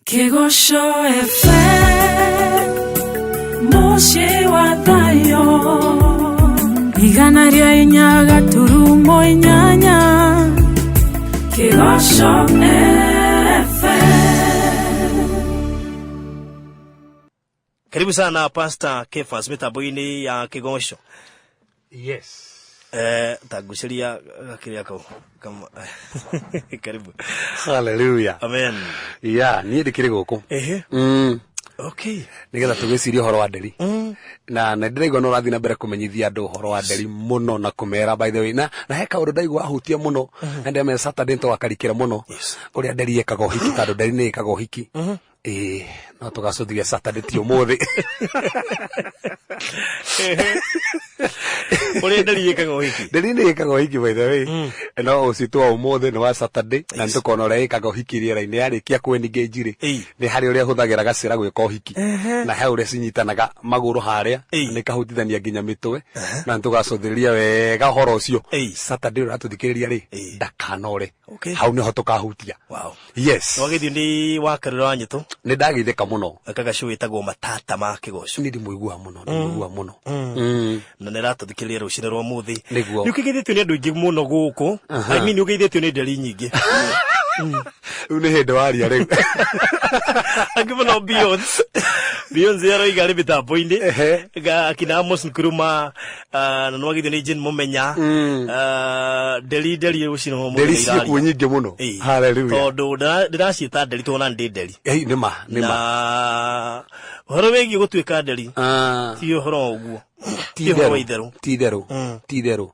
Kĩgoco FM mũciĩ wa thayũ 104.8 Kĩgoco FM. Karibu sana Pastor Kefas mitambo-inĩ ya Kĩgoco. Yes. Tangucĩria gakĩrĩa kau. Karibu. Hallelujah. Amen. Yeah, niĩ ndĩkĩrĩ gũkũ. Ehe. Okay. Nĩgetha tũgĩcirie ũhoro wa nderi. Na nĩ ndĩraigua no ũrathiĩ na mbere kũmenyithia andũ ũhoro wa nderi mũno na kũmera by the way. Na he kaũndũ ndaigua ahutia mũno. Na ndĩramenya Saturday nĩtũgakarikĩra mũno. Yes. Ũrĩa nderi ĩkaga ũhiki tondũ nderi nĩ ĩkaga ũhiki. Ĩĩ, no tũgacũthia Saturday ti ũmũthĩ. Ũrĩa nderi ĩkaga ũhiki. Nderi nĩ ĩkaga ũhiki by the way. No ũcitũ wa ũmũthĩ nĩ wa Saturday na nĩ tũkona ũrĩa ĩkaga ũhiki rĩera-inĩ yarĩkia kũ-engage rĩ. Nĩ harĩ ũrĩa ĩhũthagĩra gacĩra gwĩka ũhiki. Na he ũrĩa cinyitanaga magũrũ harĩa na ikahutithania nginya mĩtwe. Na nĩ tũgacũthĩrĩria wega ũhoro ũcio. Saturday ũrĩa ũratũthikĩrĩria rĩ, ndakanore. Okay. Hau nĩho tũkahutia. Wow. Yes. Wagĩthiĩ nĩ wa Karura wa Nyĩtũ. Nĩ ndageithĩka mũno. Gacũ wĩtagwo matata ma Kĩgoco. Nĩ ndĩmũiguaga mũno, ndĩmũiguaga mũno. Na nĩ aratũthikĩrĩria rũcinĩ rwa ũmũthĩ. Nĩguo. Nĩ ũkĩgeithĩtio nĩ andũ aingĩ mũno gũkũ. I mean nĩ ũgeithĩtio nĩ nderi nyingĩ. Rĩu nĩ hĩndĩ waria rĩu. Angĩ mũno Beyonce. Beyonce aroiga arĩ mĩtambo-inĩ. Ehe. Akina Amos Nkrumah, na nĩ wageithio nĩ Jane Mũmenya. Nderi nderi rũcinĩ rwa ũmũthĩ Nderi nĩ iraria. ciĩkuo nyingĩ mũno. Ĩĩ. Hallelujah. Tondũ ndĩraciĩta nderi tondũ ona ndĩ nderi. Ĩĩ, nĩ ma, nĩ ma. Na ũhoro wĩgiĩ gũtuĩka nderi ti ũhoro wa ũguo. Ti ũhoro wa itherũ. Ti itherũ. Ti itherũ.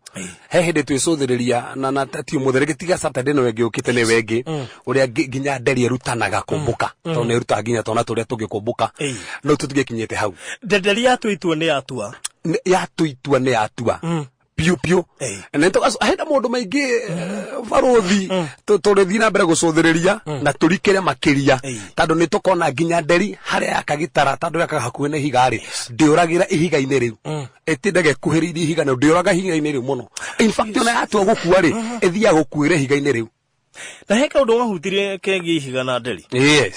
He hĩndĩ twĩcũthĩrĩria na ti ũmũthĩ rĩngĩ tiga Saturday nĩwe ĩngĩ ũkĩte nĩwe ĩngĩ ũrĩa nginya nderi ĩrutanaga kũmbũka tondũ nĩ ĩrutaga nginya twana tũrĩa tũngĩ kũmbũka no tũtigĩkinyĩte hau. Nderi yatua itua nĩ yatua. Yatua itua nĩ yatua. Piũ piũ. Na hena maũndũ maingĩ barũthi tũrĩthiĩ na mbere gũcũthĩrĩria na tũrikĩre makĩria tondũ nĩ tũkona nginya nderi harĩa yaka gĩtara tondũ yakaga hakuhĩ na ihiga rĩ ndĩũragĩra ihiga-inĩ rĩu. Ĩtindaga ĩkuhĩrĩirie ihiga na ndĩũraga ihiga-inĩ rĩu mũno. In fact ona yatua gũkua rĩ ĩthiaga gũkuĩra ihiga-inĩ rĩu. Na he kaũndũ wahutirie kegiĩ ihiga na nderi. Yes.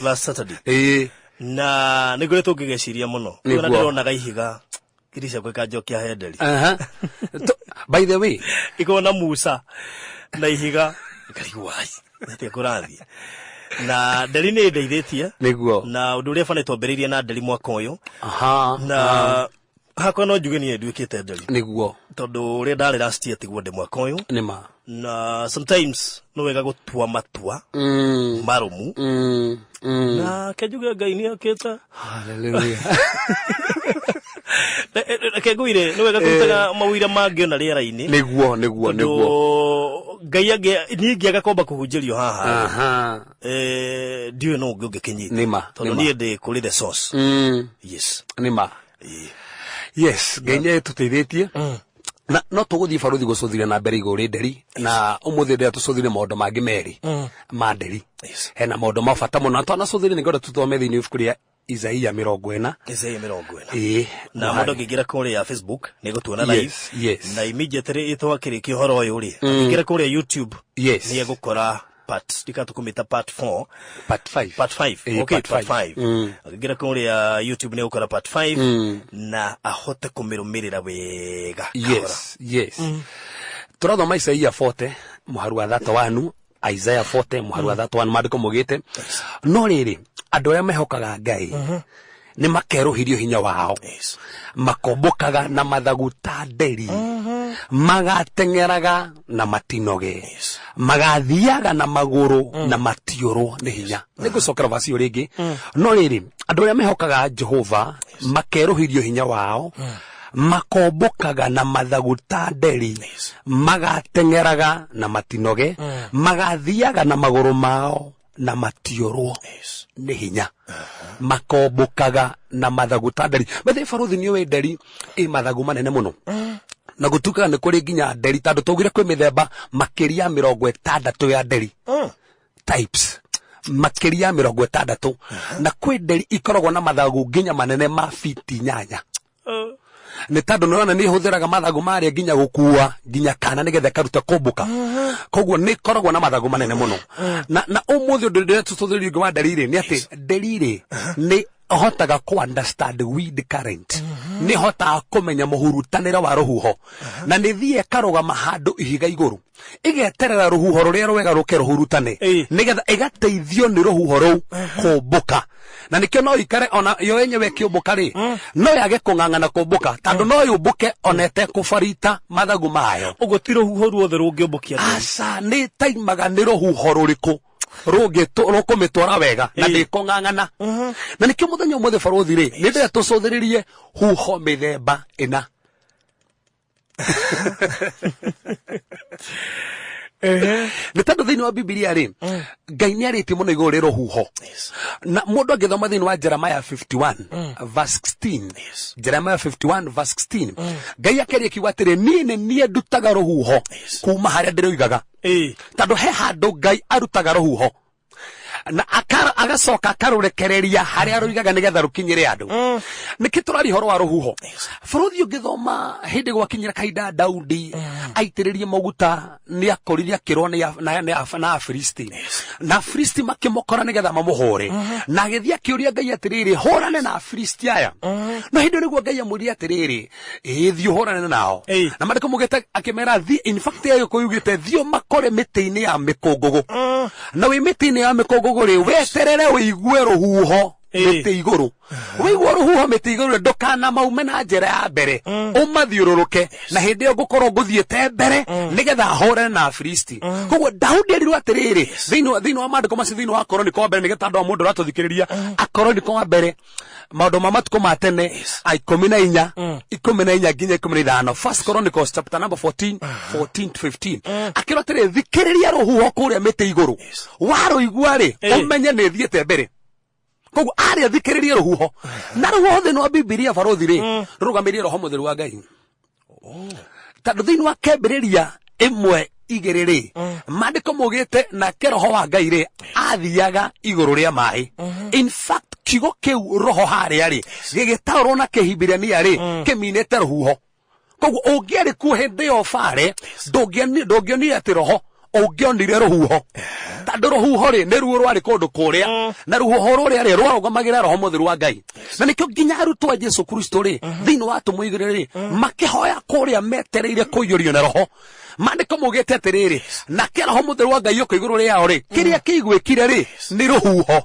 Last Saturday. Ĩĩ. Na nĩ ngoretwo ngĩgeciria mũno. Nĩguo. Ona ndĩronaga ihiga iria ciakwa ikanjokia he nderi. Aha. By the way, Ikona Musa na ihiga ngarigwo ai atĩa kũrathiĩ. Na nderi nĩ ĩndeithĩtie. Nĩguo. Na ũndũ ũrĩa bana twambĩrĩirie na nderi mwaka ũyũ. Aha. Na hakwa no njuge niĩ nduĩkĩte nderi. Nĩguo. Tondũ ũrĩa ndarĩ last year tiguo ndĩ mwaka ũyũ. Nĩ ma. Na sometimes nĩ wega gũtua matua marũmu. Na ke njuge Ngai nĩ okĩte. Hallelujah. Reke ngwĩre nĩ wega kũrutaga mawĩra mangĩ ona rĩera-inĩ. Nĩguo, nĩguo, nĩguo. Tondũ Ngai niĩ ingĩaga kwamba kũhunjĩrio haha. Aha. Ndiũĩ no ũngĩ ũngĩkĩnyita. Nĩ ma, Tondũ nĩ ma. niĩ ndĩ kũrĩ the source. Yes. Nĩ ma. Yes, Ngai nĩ atũteithĩtie. Na no tũgũthiĩ barũthi gũcũthĩrĩria na mbere igũrũ rĩ nderi na ũmũthĩ ndĩrenda tũcũthĩrĩrie maũndũ mangĩ merĩ ma nderi. Hena maũndũ ma bata mũno na twanacũthĩrĩria nĩngwenda tũthome thĩinĩ wa ibuku rĩa Isaia 40. Isaia 40. Ĩĩ. Na mũndũ angĩingĩra kũrĩa Facebook nĩ egũtuona live. Yes, yes. Na immediately twakĩrĩkia ũhoro ũyũ rĩ, angĩingĩra kũrĩa YouTube Yes. nĩ egũkora part, ndikatũkũmĩta part 4. Part 5. Part 5. Ĩĩ, Okay, part part 5. 5. Angĩingĩra kũrĩa YouTube nĩ egũkora part 5 na ahote kũmĩrũmĩrĩra wega. Yes, yes. Tũrathoma Isaia 40 mũharu wa 31, Isaiah 40 mũharu wa 31 maandĩko maugĩte. No rĩrĩ, andũ arĩa mehokaga Ngai nĩ makerũhirio hinya wao. Yes. Makombũkaga na mathagu ta nderi. Magateng'eraga na matinoge. Yes. Magathiaga na magũrũ na matiũrwo nĩ hinya. Nĩngũcokera vaci ĩyo rĩngĩ. No rĩrĩ, andũ arĩa mehokaga Jehova makerũhirio hinya wao. Makombũkaga na mathagu ta nderi. Yes. Magateng'eraga na matinoge. Magathiaga na magũrũ mao na matiũrwo Yes. nĩ hinya. Makombũkaga na mathagu ta nderi. Bethe barũthi nĩ ũĩ nderi ĩ mathagu manene mũno. Na gũtuĩkaga nĩ kũrĩ nginya nderi tondũ twaugire kwĩ mĩthemba makĩria 60 ya nderi. Types. Makĩria 60. Na kwĩ nderi ikoragwo na mathagu nginya manene ma fiti 8. Nĩ tondũ nĩũrona nĩ ĩhũthĩraga mathagu marĩa nginya gũkua nginya kana nĩgetha ĩkaruta kũmbũka. Koguo nĩ ĩkoragwo na mathagu manene mũno. Na ũmũthĩ ũndũ ndĩrĩa tũcũthĩrĩria ũngĩ wa nderi rĩ, nĩ atĩ nderi rĩ nĩ hotaga ku understand wind current. Nĩ hotaga kũmenya mũhurutanĩre wa rũhuho. Na nĩ thiĩ ĩkarũgama handũ ihiga igũrũ, ĩgeterera rũhuho rũrĩa rwega rũke rũhurutane, nĩgetha ĩgateithio nĩ rũhuho rũu kũmbũka. Na nĩkĩo no ikare ona yo yenyewe ĩkĩũmbũka rĩ, no yage kũng'ang'ana kũmbũka, tondũ no yũmbũke ona ĩtekũbarita mathagu mayo. Ũguo ti rũhuho ruothe rũngĩũmbũkia nderi. Aca, nĩ taimaga nĩ rũhuho rũrĩkũ rũkũmĩtwara wega na ndĩkũng'ang'ana. Na nĩkĩo mũthenya ũmũthĩ barũthi rĩ, nĩ ndĩrenda tũcũthĩrĩrie huho mĩthemba ĩna. Nĩ tondũ thĩinĩ wa Bibilia rĩ, Ngai nĩ arĩtie mũno igũrũ rĩa rũhuho. Na mũndũ angĩthoma thĩinĩ wa Jeremiah 51 verse 16, Jeremiah 51 verse 16, Ngai akeria kiuga atĩrĩ, niĩ nĩ niĩ ndutaga rũhuho kuma harĩa ndĩrũigaga. Tondũ he handũ Ngai arutaga rũhuho na agacoka akarũrekereria harĩa rũigaga nĩgetha rũkinyĩre andũ. Nĩkĩ tũraria ũhoro wa rũhuho? Bũrũri ũngĩthoma hĩndĩ gwakinyĩra kahinda Daudi aitĩrĩrie maguta nĩ akorire akĩrwo na Afilisti. Na Afilisti makĩmũkora nĩgetha mamũhũre. Na agĩthiĩ akĩũria Ngai atĩrĩrĩ, hũrane na Afilisti aya. No hĩndĩ ĩyo nĩguo Ngai amwĩrire atĩrĩrĩ, ĩĩ thiĩ ũhũrane nao. Na maandĩko maugĩte akĩmera thiĩ, in fact ya Gĩkũyũ yugĩte thiĩ ũmakore mĩtĩ-inĩ ya mĩkũngũgũ. Na wĩ mĩtĩ-inĩ ya mĩkũngũgũ rĩ, weterere ũigue rũhuho mĩtĩ igũrũ. Wĩigua rũhuho mĩtĩ igũrũ, ndũkanamaume na njĩra ya mbere, ũmathiũrũrũke, na hĩndĩ ĩyo ngũkorwo ngũthiĩte mbere nĩgetha hũrane na Afilisti. Koguo Daudi erirwo atĩrĩrĩ, thĩinĩ wa maandĩko macio, thĩinĩ wa Koroniko wa mbere, nĩgetha andũ a mũndũ ũratũthikĩrĩria, Akoroniko wa mbere maũndũ ma matukũ ma tene a 14, 14 nginya 15, First Chronicles chapter number 14, 14 to 15, akĩrwo atĩrĩ, thikĩrĩria rũhuho kũrĩa mĩtĩ igũrũ, warũigua rĩ, ũmenye nĩ thiĩte mbere. Koguo arĩa thikĩrĩrie rũhuho. Na rũhuho thĩinĩ wa Bibilia barũthi rĩ, rũrũgamĩrĩrie Roho Mũtheru wa Ngai. Tondũ thĩinĩ wa kĩambĩrĩria 1:2 rĩ, maandĩko maugĩte nake Roho wa Ngai rĩ athiaga igũrũ rĩa maĩ. In fact kiugo kĩu roho harĩa rĩ gĩgĩtaũrwo na Kĩhibirania rĩ, kĩminĩte rũhuho. Koguo ũngĩarĩ kuo hĩndĩ ĩyo bare, ndũngĩonire atĩ roho, ũngĩonire rũhuho. Tondũ rũhuho rĩ nĩruo rwarĩ kũndũ kũrĩa, na rũhuho rũrĩa rĩ rwarũgamagĩrĩra Roho Mũtheru wa Ngai. Na nĩkĩo nginya arutwo a Jesu Kristo rĩ, thĩinĩ wa atũmwo igĩrĩ rĩ, makĩhoya kũrĩa metereire kũiyũrio na Roho. Maandĩko maugĩte atĩrĩrĩ, nake Roho Mũtheru wa Ngai ũka igũrũ rĩao rĩ, kĩrĩa kĩiguĩkire rĩ nĩ rũhuho.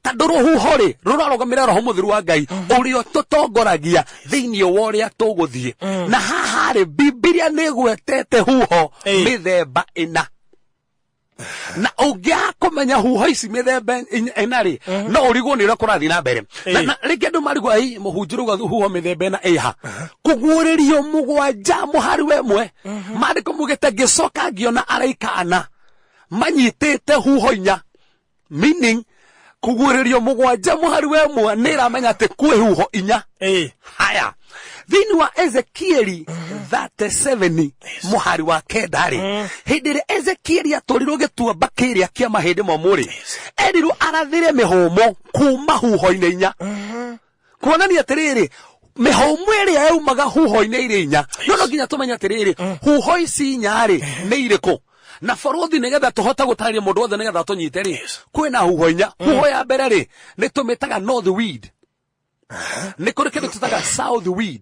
Tondũ rũhuho rĩ rũrarũgamĩrĩra Roho Mũtheru wa Ngai ũrĩa ũtũtongoragia thĩinĩ wa ũrĩa tũgũthiĩ. Na haha rĩ, Bibilia nĩ ĩgwetete huho mĩthemba ĩna. Na ũngĩaga kũmenya huho ici mĩthemba ĩna rĩ, no ũrigwo nĩ ũrĩa kũrathiĩ na mbere. Na rĩngĩ andũ marigwo, ai, mũhunjia ũrauga huho mĩthemba ĩna ĩha. Kũguũrĩrio 7 mũhari wa 1, maandĩko maugĩte ngĩcoka ngĩona araika ana manyitĩte huho inya, meaning kũguũrĩrio 7 mũhari wa 1 nĩ ĩramenya atĩ kwĩ huho inya. Haya, thĩinĩ wa Ezekieli 37 mũhari wa 9 rĩ, hĩndĩ ĩrĩa Ezekieli atwarirwo gĩtuamba kĩrĩa kĩa mahĩndĩ momũ rĩ, erirwo arathĩre mĩhũmũ kuma huho-inĩ inya. Kuonania atĩrĩrĩ, mĩhũmũ ĩrĩa yaumaga huho-inĩ irĩ inya. No nginya tũmenye atĩrĩrĩ, huho ici inya rĩ nĩ irĩkũ? Na bũrũthi nĩgetha tũhote gũtarĩria mũndũ wothe nĩgetha tũnyite rĩ, kwĩna huho inya. Huho ya mbere rĩ nĩ tũmĩtaga north wind, nĩ kũrĩ kĩndũ tũtaga south wind,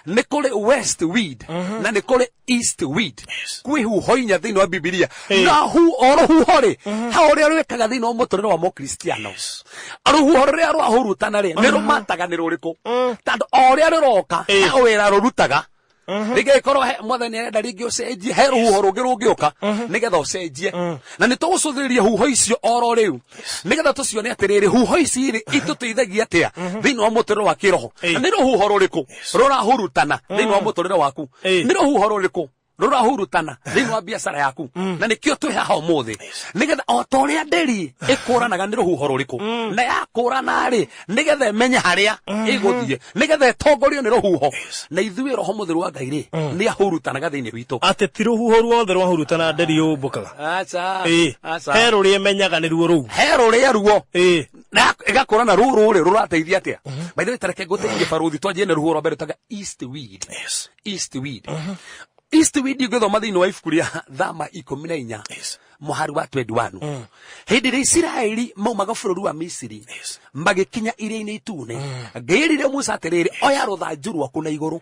nĩ kũrĩ west wind, na nĩ kũrĩ east wind. Kwĩ huho inya thĩinĩ wa Bibilia. Na o rũhuho rĩ, ha ũrĩa rwĩkaga thĩinĩ wa mũtũrĩre wa Mũkristiano. Rũhuho rũrĩa rwahurutana rĩ, nĩ rũmataga nĩ rũrĩkũ. Tondũ o ũrĩa rũroka, he wĩra rũrutaga. Rĩngĩ ĩkorwo he mwathani arenda rĩngĩ ũcenjie, he rũhuho rũngĩ rũngĩũka nĩgetha ũcenjie. Na nĩ tũgũcũthĩrĩria huho icio oro rĩu nĩgetha tũcione atĩrĩrĩ, huho ici rĩ itũteithagia atĩa thĩinĩ wa mũtũrĩre wa kĩroho. Na nĩ rũhuho rũrĩkũ rũrahurutana thĩinĩ wa mũtũrĩre waku? Nĩ rũhuho rũrĩkũ Rũrahurutana thĩinĩ wa biacara yaku, na nĩkĩo twĩ haha ũmũthĩ, nĩgetha o ta ũrĩa nderi ĩkũranaga nĩ rũhuho rũrĩkũ, na yakũrana rĩ, nĩgetha ĩmenye harĩa ĩgũthiĩ, nĩgetha ĩtongorio nĩ rũhuho. Na ithuĩ Roho Mũtheru wa Ngai rĩ, nĩ ahurutanaga thĩinĩ witũ. Atĩ ti rũhuho ruothe rwahurutana nderi yũmbũkaga. Aca. Ĩĩ. Aca. He rũrĩa ĩmenyaga nĩruo rũu. He rũrĩa ruo. Ĩĩ. Na ĩgakũrana rũrũ rĩ, rũrateithia atĩa? By the way, tareke ngũteithie, barũthi, twanjie na rũhuho rwa mbere taga east wind. East wind, east wind, ũngĩthoma thĩinĩ wa ibuku rĩa Thama 14 mũhari wa 21, hĩndĩ ĩrĩa Isiraeli maumaga bũrũri wa Misiri magĩkinya Iria-inĩ Itune, Ngai erire Musa atĩrĩrĩ, "Oya rũthanju rwaku na igũrũ,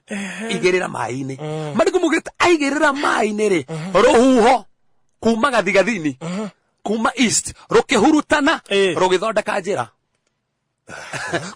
igĩrĩra maĩ-inĩ." Marĩkũ mugĩte aigĩrĩra maĩ-inĩ rĩ, rũhuho kuma gathigathini, kuma east, rũkĩhurutana, rũgĩthondeka njĩra.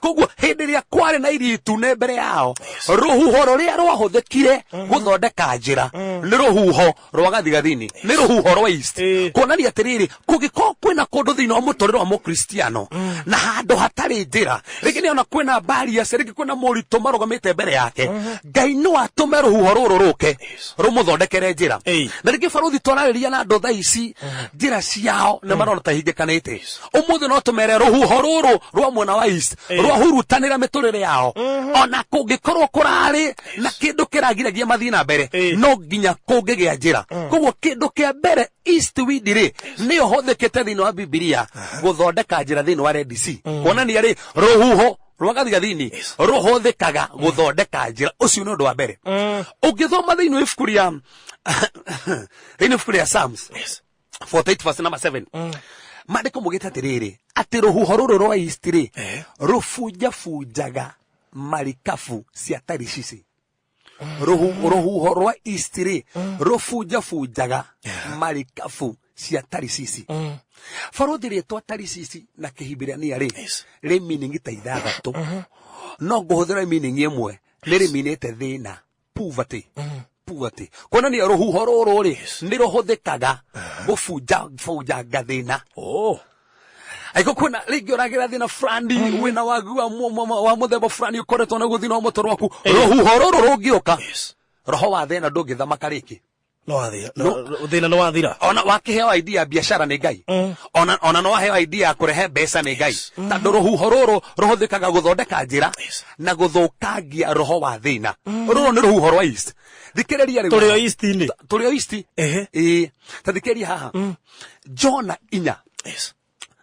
Koguo hĩndĩ ĩrĩa kwarĩ na Iria Itune mbere yao, rũhuho rũrĩa rwahũthĩkire gũthondeka njĩra nĩ rũhuho rwa gathigathini, nĩ rũhuho rwa east. Kuonania atĩrĩrĩ, kũngĩkorwo kwĩna kũndũ thĩinĩ wa mũtũrĩre wa mũkristiano na handũ hatarĩ njĩra, rĩngĩ nĩona kwĩna barriers, rĩngĩ kwĩna moritũ marũgamĩte mbere yake, Ngai no atũme rũhuho rũrũ rũke rũmũthondekere njĩra. Na rĩngĩ, barũthi, twararĩria na andũ thaa ici, njĩra ciao nĩ marona ta ihingĩkanĩte. Ũmũthĩ no tũmere rũhuho rũrũ rwa mwena wa east rwahurutanĩra mĩtũrĩre yao, ona kũngĩkorwo kũrarĩ na kĩndũ kĩragiragia mathiĩ na mbere, no nginya kũngĩgĩa njĩra. Koguo kĩndũ kĩa mbere, east wind rĩ, nĩyo hũthĩkĩte thĩinĩ wa Bibilia gũthondeka njĩra thĩinĩ wa Red Sea. Kuonania rĩ, rũhuho rwa gathigathini rũhũthĩkaga gũthondeka njĩra. Ũcio nĩ ũndũ wa mbere. Ũngĩthoma thĩinĩ wa ibuku rĩa Psalms 48 verse number 7, maandĩko mugĩte atĩrĩrĩ, atĩ rũhuho rũrũ rwa east rĩ, rũbunjabunjaga marikabu cia Tarishishi. Rũhuho rwa east rĩ, rũbunjabunjaga marikabu cia Tarishishi. Barũthi, rĩtwa Tarishishi na Kĩhibirania rĩ, rĩ meaning ta ithathatũ, no ngũhũthĩra meaning ĩmwe. Nĩ rĩminĩte thĩna, poverty. Poverty, kuonania rũhuho rũrũ rĩ, nĩ rũhũthĩkaga gũbunja bunjanga thĩna. Aiko kwĩna rĩngĩ ũragĩra thĩna fulani, wĩna wagi wa mũthemba fulani ũkoretwo naguo thĩinĩ wa mũtũrĩre waku, rũhuho rũrũ rũngĩũka, roho wa thĩna ndũngĩthamaka rĩngĩ. No wathira. Thĩna nĩ wathira. Ona wakĩheo idea ya biacara nĩ Ngai, ona no waheo idea ya kũrehe mbeca nĩ Ngai, tondũ rũhuho rũrũ rũhũthĩkaga gũthondeka njĩra na gũthũkangia roho wa thĩna. Rũrũ nĩ rũhuho rwa east. Thikĩrĩria rĩu. Tũrĩ o east-inĩ. Tũrĩ o east. Ĩĩ, ta thikĩrĩria haha, Jona 4.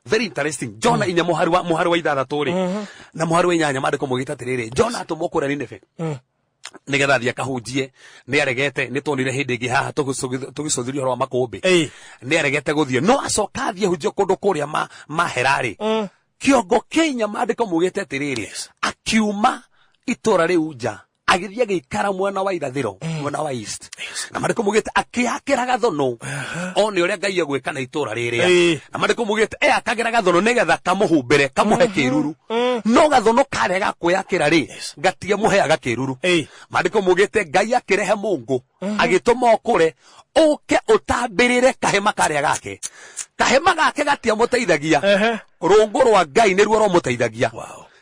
Very interesting. Jona 4 mũhari wa 6 rĩ, na mũhari wa 8, maandĩko maugĩte atĩrĩrĩ, Jona atũmwo kũrĩa Nineve nigetha athiĩ akahunjie, nĩ aregete. Nĩ tuonire hĩndĩ ĩngĩ haha tũgĩcũthĩria ũhoro wa makũmbĩ. Nĩ aregete gũthiĩ, no acoka athiĩ hunjie kũndũ kũrĩa mahera rĩ, kĩongo kĩa 4, maandĩko maugĩte atĩrĩrĩ, akiuma itũra rĩu nja, agĩthiĩ agĩikara mwena wa irathĩro, mwena wa east. Na maandĩko maugĩte akĩakĩra gathũnũ one ũrĩa Ngai egwĩka na itũra rĩrĩa. Na maandĩko maugĩte eyakagĩra gathũnũ nĩgetha kamũhumbĩre, kamũhe kĩruru, no gathũnũ karega kwĩyakĩra rĩ, gatiamũheaga kĩruru. Maandĩko maugĩte Ngai akĩrehe mũngũ, agĩtũma ũkũre ũke ũtambĩrĩre kahema karĩa gake. Kahema gake gatiamũteithagia. Rũngũ rwa Ngai nĩruo rũmũteithagia.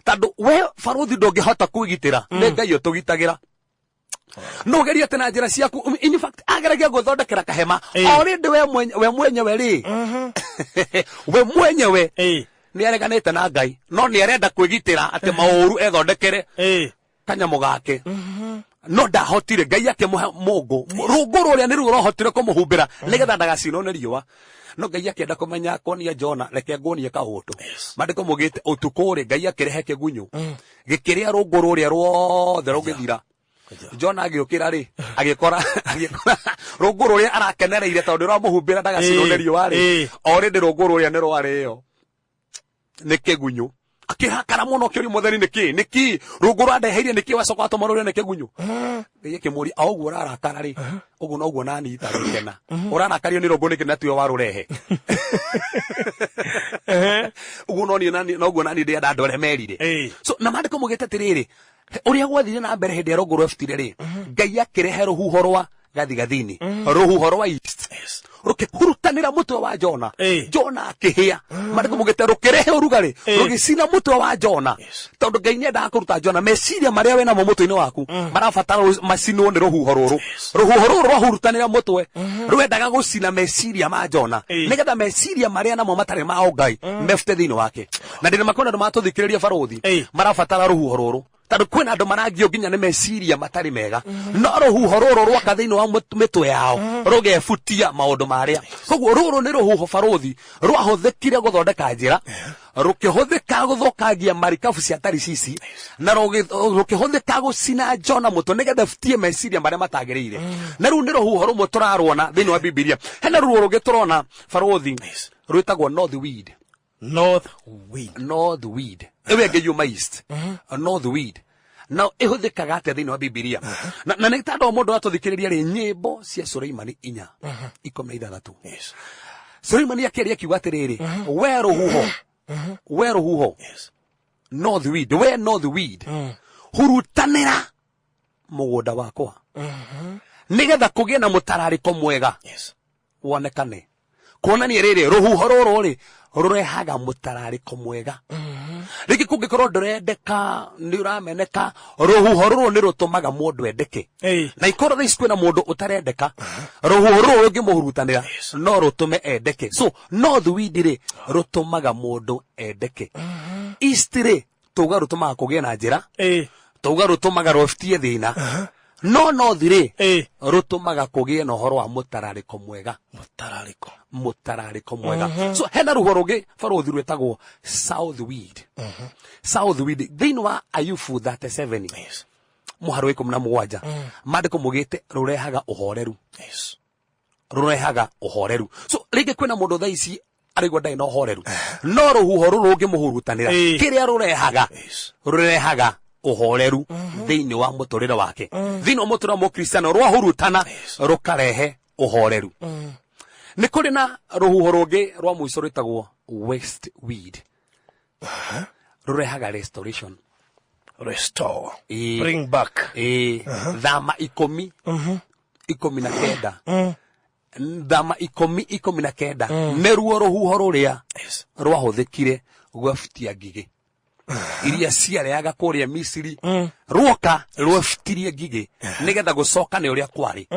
Tondũ we, barũthi, ndũngĩhota kwĩgitĩra, nĩ Ngai ũtũgitagĩra. No ũgerie atĩ na njĩra ciaku. In fact, ageragia gwĩthondekera kahema. Already we mwenyewe rĩ, we mwenyewe nĩ areganĩte na Ngai, no nĩ arenda kwĩgitĩra atĩ maũru ethondekere kanyamũ gake, no ndahotire. Ngai akĩmũhe mũngũ. Rũngũ rũrĩa nĩruo rwahotire kũmũhumbĩra nĩgetha ndagacinwo nĩ riũa. No Ngai akĩenda kũmenya, kuonia Jona, "Reke nguonie kaũndũ." Maandĩko maugĩte ũtukũ rĩ, Ngai akĩrehe kĩgunyũ gĩkĩrĩa rũngũ rũrĩa ruothe, rũgĩthira. Jona agĩũkĩra rĩ, agĩkora rũngũ rũrĩa arakenereire tondũ rwamũhumbĩra ndagacinwo nĩ riũa rĩ, already rũngũ rũrĩa nĩ rwarĩo nĩ kĩgunyũ. Akĩrakara mũno, akĩũria Mwathani, nĩkĩ rũngũ rwandeheire, nĩkĩ wacoka watũma rũrĩo nĩ kĩgunyũ? Ngai akĩmũria, "O ũguo ũrarakara rĩ, ũguo noguo nani itangĩkena. Ũrarakario nĩ rũngũ nĩkĩ na tiwe warũrehe? Ũguo no niĩ nani noguo nani ndĩenda andũ arĩa merire." So na maandĩko maugĩte atĩrĩrĩ, ũrĩa gwathire na mbere hĩndĩ ya rũngũ rwebutire rĩ, Ngai akĩrehe rũhuho rwa gathigathini, rũhuho rwa east rũkĩhurutanĩra mũtwe wa Jona. Jona akĩhĩa, marĩkũ mũgĩte rũkĩrehe ũrugarĩ, rũgĩcina mũtwe wa Jona, tondũ Ngai nĩendaga kũruta Jona meciria marĩa wĩ namo mũtwe-inĩ waku marabatara macinwo nĩ rũhuho rũrũ. Rũhuho rũrũ rwahurutanĩra mũtwe rwendaga gũcina meciria ma Jona, nĩgetha meciria marĩa namo matarĩ ma ũngai mebute thĩinĩ wake. Na ndĩna makwenda andũ matũthikĩrĩria, barũthi, marabatara rũhuho rũrũ, tondũ kwĩna andũ maragio nginya nĩ meciria matarĩ mega, no rũhuho rũrũ rwaka thĩinĩ wa mĩtwe yao rũgebutia maũndũ marĩa. Koguo rũrũ nĩ rũhuho, barũthi, rwahũthĩkire gũthondeka njĩra, rũkĩhũthĩka gũthũkangia marikabu cia Tarisisi, na rũkĩhũthĩka gũcina Jona mũtwe nĩgetha ebutie meciria marĩa matagĩrĩire. Na rĩu nĩ rũhuho rũmwe tũrarwona thĩinĩ wa Bibilia. Hena ruo rũngĩ tũrona, barũthi, rwĩtagwo north wind. North wind. North wind ĩyo ĩngĩ yuma east, north wind na ĩhũthĩkaga atĩa thĩinĩ wa Bibilia? Na nĩ tondũ mũndũ atũthikĩrĩria rĩ, Nyĩmbo cia Suleimani 4:16. Suleimani akĩaria akiuga atĩrĩrĩ, we rũhuho, we rũhuho, north wind, we north wind, hurutanĩra mũgũnda wakwa nĩgetha kũgĩe na mũtararĩko mwega wonekane. Kuonania rĩrĩ, rũhuho rũrũ rĩ rũrehaga mũtararĩko mwega. Rĩngĩ kũngĩkorwo ndũrendeka, nĩ ũrameneka, rũhuho rũrũ nĩ rũtũmaga mũndũ endeke. Na ikorwo thaa ici kwĩna mũndũ ũtarendeka, rũhuho rũrũ rũngĩmũhurutanĩra no rũtũme endeke. So north wind rĩ rũtũmaga mũndũ endeke. East rĩ tuga rũtũmaga kũgĩe na njĩra, tuga rũtũmaga rũbutie thĩna, no north rĩ rũtũmaga kũgĩe na ũhoro wa mũtararĩko mwega. Mũtararĩko. Mũtararĩko mwega. So hena rũhuho rũngĩ, barũthi, rwĩtagwo south wind. South wind thĩinĩ wa Ayubu 37 mũharo wa 17, maandĩko mugĩte rũrehaga ũhoreru. Rũrehaga ũhoreru. So rĩngĩ kwĩna mũndũ thaa ici araigua ndarĩ na ũhoreru, no rũhuho rũrũ rũngĩmũhurutanĩra, kĩrĩa rũrehaga, rũrehaga ũhoreru thĩinĩ wa mũtũrĩre wake. Thĩinĩ wa mũtũrĩre wa mũkristiano rwahurutana rũkarehe ũhoreru. Nĩ kũrĩ na rũhuho rũngĩ rwa mũico rwĩtagwo west wind, rũrehaga restoration. Restore. Ĩĩ. Bring back. Ĩĩ, Thama 10:19, Thama 10:19, nĩruo rũhuho rũrĩa rwahũthĩkire gwebutia ngigĩ iria ciarĩaga kũrĩa Misiri. Ruoka rwebutirie ngigĩ nĩgetha gũcoka nĩ ũrĩa kwarĩ.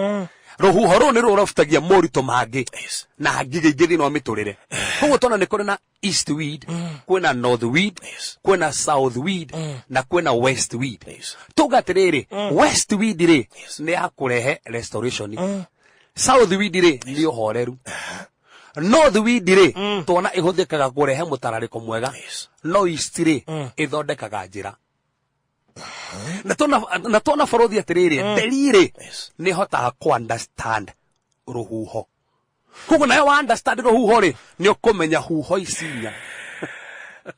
Rũhuho rũu nĩ rũrabutagia moritũ mangĩ na ngigĩ ingĩ thĩinĩ wa mĩtũrĩre. Koguo tona nĩ kũrĩ na east wind, kwĩna north wind, kwĩna south wind na kwĩna west wind. Tuga atĩrĩrĩ, west wind rĩ nĩ ya kũrehe restoration, south wind rĩ nĩ ũhoreru, north wind rĩ tuona ĩhũthĩkaga kũrehe mũtararĩko mwega, no east rĩ ĩthondekaga njĩra. Na tona, barũthi, atĩrĩrĩ, nderi rĩ nĩ ĩhotaga kũ understand rũhuho. Koguo nayo wa understand rũhuho rĩ, nĩ ũkũmenya huho ici inya.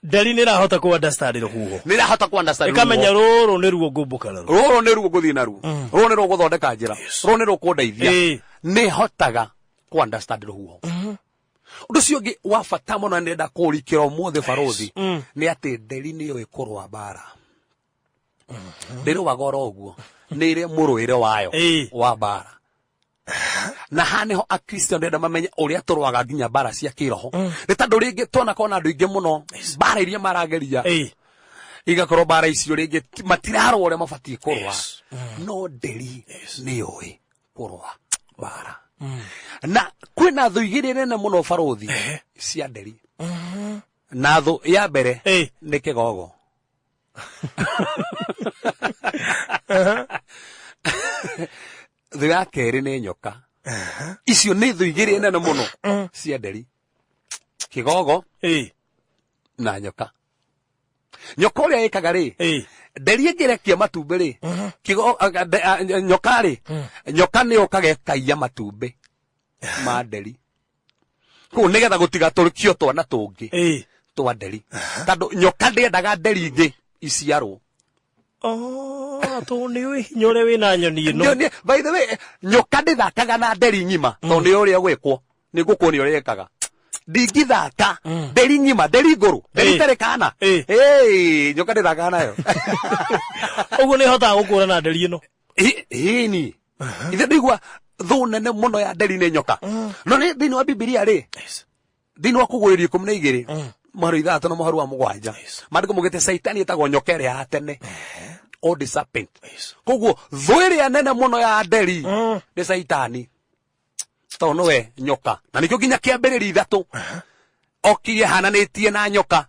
Nderi nĩ ĩrahota kũ understand rũhuho. Nĩ ĩrahota kũ understand. Ĩkamenya rũrũ nĩruo ngũmbũka naruo. Rũrũ nĩruo ngũthiĩ naruo, rũrũ nĩ rũgũthondeka njĩra, rũrũ nĩ rũkũndeithia. Nĩ hotaga kũ understand rũhuho. Ũndũ ũcio ũngĩ wa bata mũno ndĩrenda kũũrikĩra ũmũthĩ, barũthi, nĩ atĩ nderi nĩyo ĩkũrũa mbara. Ndĩrũaga oro ũguo, nĩ ĩrĩ mũrũĩre wayo wa mbara. Na haha nĩho akristiano ndĩrenda mamenye ũrĩa tũrũaga nginya mbara cia kĩroho, nĩ tondũ rĩngĩ tuonakorwo na andũ aingĩ mũno mbara iria marageria igakorwo mbara icio rĩngĩ matirarũa ũrĩa mabatiĩ kũrũa. No nderi nĩ yũĩ kũrũa mbara. Na kwĩna thũ igĩrĩ nene mũno, barũthi, cia nderi. Na thũ ya mbere nĩ kĩgogo. Thũ ya kerĩ nĩ nyoka. Icio nĩ thũ igĩrĩ nene mũno cia nderi, kĩgogo na nyoka. Nyoka ũrĩa ĩkaga rĩ, nderi ĩngĩrekia matumbĩ rĩ, nyoka rĩ, nyoka nĩ yũkaga ĩkaiya matumbĩ ma nderi kũu nĩgetha gũtigatũrĩkio twana tũngĩ twa nderi, tondũ nyoka ndĩendaga nderi ingĩ iciarwo. Oh, tondũ nĩ ũĩ hinya ũrĩa wĩna nyoni ĩno. By the way, nyoka ndĩthakaga na nderi ng'ima, tondũ nĩ ũrĩa gwĩkwo nĩ ngũkuonia ũrĩa ĩkaga. Ndingithaka nderi ng'ima, nderi ngũrũ, nderi itarĩ kana. Ĩĩ, nyoka ndĩthakaga nayo. Ũguo nĩ ĩhotaga gũkũrana nderi ĩno. Hĩni ithe ndĩigua Thũ nene mũno ya nderi nĩ nyoka. No nĩ thĩinĩ wa Bibilia rĩ, Yes. thĩinĩ wa Kũguũrĩrio 12 mũhari wa 6 na mũhari wa 7, maandĩko maugĩte Caitani ĩtagwo nyoka ĩrĩa ya tene, old serpent. Yes. Koguo thũ ĩrĩa nene mũno ya nderi nĩ Caitani, tondũ nĩwe nyoka, na nĩkĩo nginya Kĩambĩrĩria 3 okire hananĩtie na nyoka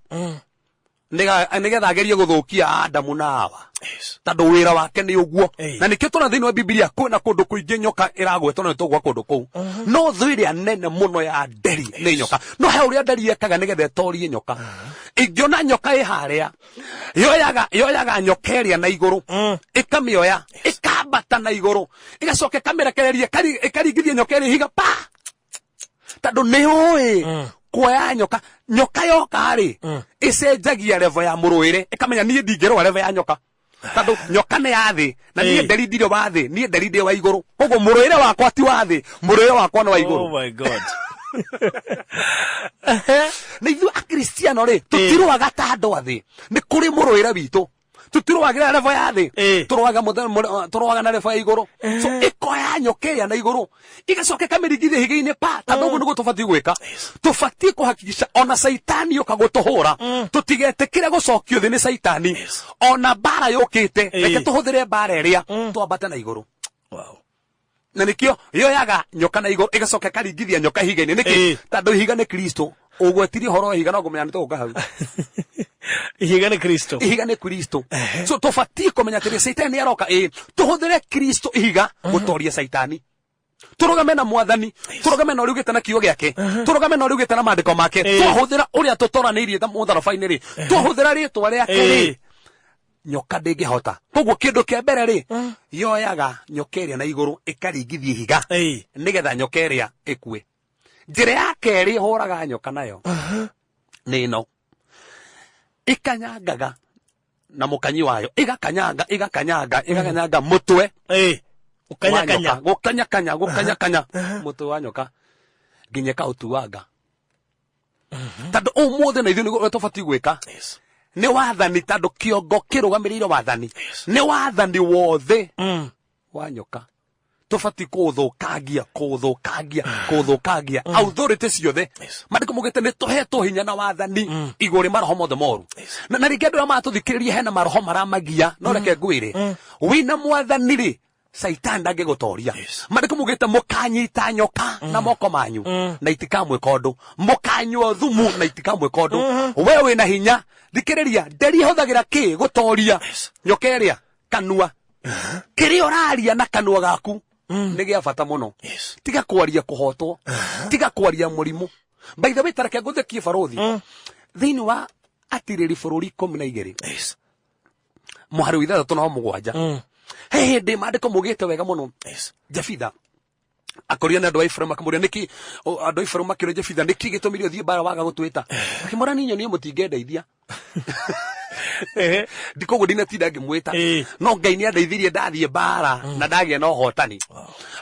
nĩgetha agerie gũthũkia Adamu na Hawa, Yes. tondũ wĩra wake nĩ ũguo. Ĩĩ. Na nĩkĩo tũrona thĩinĩ wa Bibilia kwĩna kũndũ kũingĩ nyoka ĩragwetwo, na nĩtũgwa kũndũ kũu. No thũ ĩrĩa nene mũno ya nderi nĩ nyoka. No he ũrĩa nderi ekaga nĩgetha ĩtorie nyoka. Ingĩona nyoka ĩ harĩa, yoyaga nyoka ĩrĩa na igũrũ, ĩkamĩoya, ĩkambata na igũrũ, ĩgacoka ĩkamĩrekereria, ĩkaringithia nyoka ĩrĩa ihiga pa, tondũ nĩ ũĩ kuoya nyoka. Nyoka yoka rĩ, ĩcenjagia level ya mũrũĩre, ĩkamenya niĩ ndingĩrũa level ya nyoka, tondũ nyoka nĩ ya thĩ na niĩ nderi ndirĩ wa thĩ, niĩ nderi ndĩ wa igũrũ. Koguo mũrũĩre wakwa ti wa thĩ, mũrũĩre wakwa nĩ wa igũrũ. Oh my God. Na ithuĩ Akristiano rĩ, tũtirũaga ta andũ a thĩ, nĩ kũrĩ mũrũĩre witũ. Tũtirũagĩra level ya thĩ, tũrũaga na level ya igũrũ. So ĩkoya nyoka ĩrĩa na igũrũ, ĩgacoka ĩkamĩringithia ihiga-inĩ pa, tondũ ũguo nĩguo tũbatiĩ gwĩka. Tũbatiĩ kũhakikisha ona Caitani ũka gũtũhũra, tũtigetĩkĩre gũcokio thĩ nĩ Caitani. Ona mbara yũkĩte, reke tũhũthĩre mbara ĩrĩa twambate na igũrũ. Wow. Na nĩkĩo yoyaga nyoka na igũrũ, ĩgacoka ĩkaringithia nyoka ihiga-inĩ. Nĩkĩ? Tondũ ihiga nĩ Kristo. Ũgwetirie ũhoro wa ihiga, no ngũmenya nĩ tũgũka hau. Ihiga nĩ Kristo. Ihiga nĩ Kristo. So tũbatiĩ kũmenya atĩrĩ, Caitani nĩ aroka, ĩ tũhũthĩre Kristo ihiga gũtoria Caitani. Tũrũgame na Mwathani, tũrũgame na ũrĩa ugĩte na kiugo gĩake, tũrũgame na ũrĩa ugĩte na maandĩko make. Twahũthĩra ũrĩa tũtoranĩirie ta mũtharaba-inĩ rĩ, twahũthĩra rĩtwa rĩake rĩ, nyoka ndĩngĩhota. Koguo kĩndũ kĩa mbere rĩ, yoyaga nyoka ĩrĩa na igũrũ, ĩkaringithia ihiga nĩgetha nyoka ĩrĩa ĩkue. Njĩra ya kerĩ hũraga nyoka nayo nĩ ĩno: ĩkanyangaga na mũkanyi wayo, ĩgakanyanga, ĩgakanyanga, ĩgakanyanga mũtwe Ũkanyakanya. wa nyoka. Gũkanyakanya, gũkanyakanya mũtwe wa nyoka nginya ĩkaũtuanga. Tondũ ũmũthĩ na ithuĩ nĩguo tũbatiĩ gwĩka. Yes. Nĩ wathani, tondũ kĩongo kĩrũgamĩrĩire wathani. Nĩ wathani wothe wa nyoka tũbatiĩ kũũthũkangia, kũũthũkangia, kũũthũkangia, authority ciothe. Yes. Maandĩko maugĩte nĩ tũhetwo hinya na wathani igũrũ rĩ maroho mothe moru. Na rĩngĩ andũ arĩa maratũthikĩrĩria, hena maroho maramagia, no reke ngwĩre, wĩna Mwathani rĩ, Caitani ndangĩgũtoria. Yes. Maandĩko maugĩte mũkanyita nyoka na moko manyu na itikamwĩka ũndũ, mũkanyua thumu na itikamwĩka ũndũ. We wĩna hinya. Thikĩrĩria, nderi ĩhũthagĩra kĩ gũtoria nyoka ĩrĩa? Kanua. Kĩrĩa ũraria na kanua gaku nĩ gĩa bata mũno. Yes. Tiga kwaria kũhotwo, tiga kwaria mũrimũ. By the way, tareke ngũthekie barũthi, thĩinĩ wa Atirĩri Bũrũri 12 Yes. mũhari wa 6 na wa 7, he hĩndĩ maandĩko maugĩte wega mũno. Yes. Jefitha akoria nĩ andũ a Efraimu, akĩmũria nĩkĩ andũ a Efraimu makĩũria Jefitha, nĩkĩ gĩtũmire ũthiĩ mbara waga gũtwĩta? Akĩmwĩra, niĩ nyonire mũtingĩndeithia, ndikoguo ndinatinda ngĩmwĩta. No Ngai nĩ andeithirie ndathiĩ mbara na ndagĩa na ũhotani.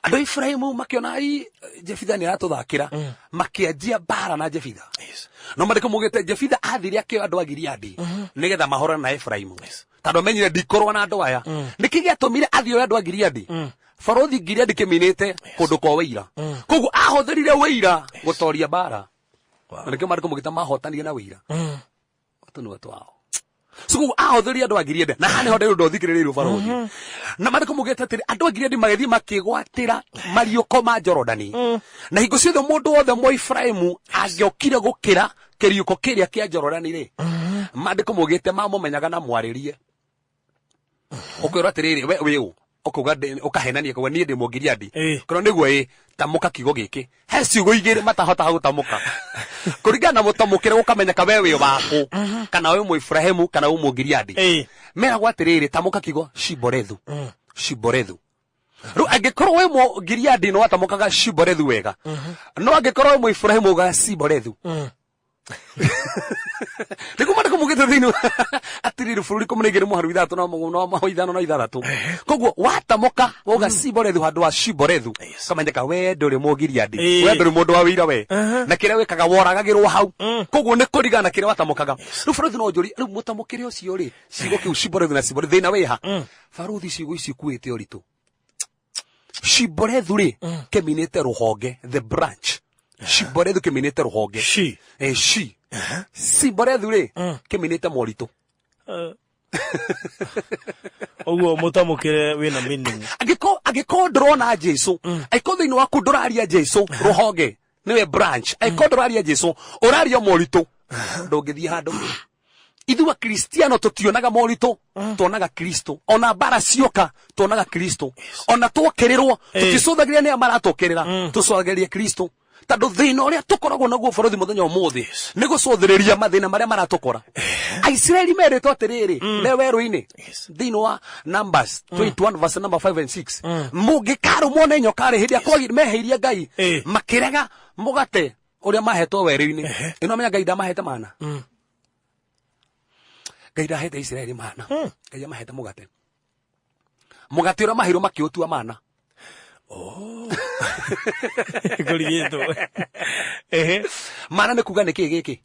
Andũ a Efraimu makĩona ai Jefitha nĩ aratũthakĩra, makĩanjia mbara na Jefitha. Yes. No maandĩko maugĩte Jefitha athire akĩoya andũ a Gileadi nĩgetha mahũrane na Efraimu, tondũ amenyire ndikũrũa na andũ aya. Nĩkĩ gĩatũmire athiĩ oe andũ a Gileadi? Barũthi, Gileadi kĩminĩte kũndũ kwa wĩira. Koguo ahũthĩrire wĩira gũtoria mbara, na nĩkĩo maandĩko maugĩte mahotanire na wĩira tũnua twao. So koguo ahũthĩrire andũ a Gileadi, na haha nĩho ndĩrĩ ũthikĩrĩrĩirwo barũthi. Na maandĩko maugĩte atĩrĩ, andũ a Gileadi magĩthiĩ makĩgwatĩra mariũko ma Jorodani, na hingo ciothe mũndũ wothe Mũefraimu angĩokire gũkĩra kĩriũko kĩrĩa kĩa Jorodani rĩ, maandĩko maugĩte mamũmenyaga na mwarĩrie. Ũkwĩrwo atĩrĩrĩ, we wĩ ũ? Ũkauga ũkahenania, kauga niĩ ndĩ Mũgiriadi. Korwo nĩguo ĩ, tamũka kiugo gĩkĩ. He ciugo igĩrĩ matahotaga gũtamũka, kũringana na mũtamũkĩre gũkamenyeka we wĩ wakũ, kana wĩ Mũibrahimu kana wĩ Mũgiriadi. Meragwo atĩrĩrĩ, tamũka kiugo Shiborethu, Shiborethu. Rĩu angĩkorwo wĩ Mũgiriadi nĩ watamũkaga Shiborethu wega, no angĩkorwo wĩ Mũibrahimu ugaga Siborethu. Nĩguo maandĩko maugĩte thĩinĩ Atirĩrĩ Bũrũri 12 mũhari wa 6 na 5 na 6. Koguo watamũka wauga Siborethu handũ wa Shiborethu, kamenyeka we ndũrĩ Mũgiriadi, we ndũrĩ mũndũ wa wĩira, we na kĩrĩa wĩkaga woragagĩrwo hau. Koguo nĩ kũringana na kĩrĩa watamũkaga. Rĩu barũthi, no njũrie rĩu, mũtamũkĩre ũcio rĩ, ciugo kĩu Shiborethu na Siborethu, thĩna wĩha? Barũthi, ciugo ici ikuĩte ũritũ. Shiborethu rĩ, kĩminĩte rũhonge, the branch. Shiborethu kĩminĩte rũhonge. Shi. Eh, shi. Siborethu rĩ, kĩminĩte moritũ. Ũguo mũtamũkĩre wĩna meaning. Angĩkorwo ndũrona Jesu, angĩkorwo thĩinĩ waku ndũraria Jesu, rũhonge nĩwe branch, angĩkorwo ndũraria Jesu, ũraria moritũ, ndũngĩthiĩ handũ. Ithuĩ Akristiano tũtionaga moritũ, tuonaga Kristo. Ona mbara cioka tuonaga Kristo. Ona twokĩrĩrwo tũticũthagĩrĩria nĩa maratũkĩrĩra, tũcũthagĩrĩria Kristo. Tondũ thĩna ũrĩa tũkoragwo naguo bũrũri mũthenya ũmũthĩ nĩ gũcũthĩrĩria mathĩna marĩa maratũkora. Aisiraeli merĩtwo atĩrĩrĩ me werũ-inĩ thĩinĩ wa Numbers 21 verse number 5 and 6, mũngĩkarũmwo nĩ nyoka rĩ, hĩndĩ ĩrĩa kwagire meheirie Ngai, makĩrega mũgate ũrĩa mahetwo werũ-inĩ. Ĩno menya Ngai ndamahete mana. Ngai ndahete Isiraeli mana. Ngai amahete mũgate. Mũgate ũrĩa maheirwo makĩũtua mana. Kũrigĩtwo. Ehe. Mana nĩ kuga nĩkĩ gĩkĩ?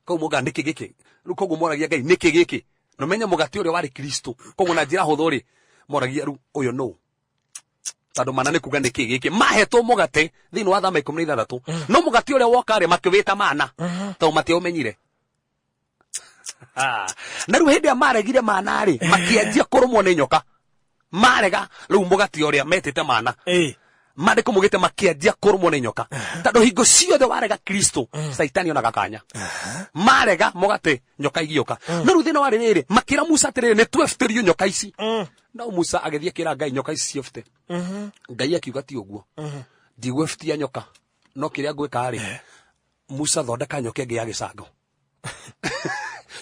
Koguo mũga nĩkĩ gĩkĩ? Rĩu koguo moragia Ngai nĩkĩ gĩkĩ? Na menye mũgate ũrĩa warĩ Kristo. Koguo na njĩra hũthũ rĩ, moragia rĩu ũyũ nũ? Tondũ mana nĩ kuga nĩkĩ gĩkĩ? Mahetwo mũgate thĩinĩ wa thama 16. No mũgate ũrĩa woka rĩ, makĩwĩta mana. Tondũ matiaũmenyire. Na rĩu hĩndĩ ĩrĩa maregire mana rĩ, makĩanjia kũrũmwo nĩ nyoka. Marega rĩu mũgate ũrĩa metĩte mana. Maandĩko maugĩte makĩanjia kũrũmwo nĩ nyoka. Tondũ hingo ciothe warega Kristo, Caitani onaga kanya. Marega mũgate, nyoka igĩũka. No rĩu thĩna warĩ rĩrĩ, makĩra Musa atĩrĩrĩ, nĩ twebutĩrio nyoka ici. No Musa agĩthiĩ akĩra Ngai nyoka ici ciebute. Ngai akiuga ti ũguo. Ndigwebutia nyoka. No kĩrĩa ngwĩka rĩ, Musa thondeka nyoka ĩngĩ ya gĩcango.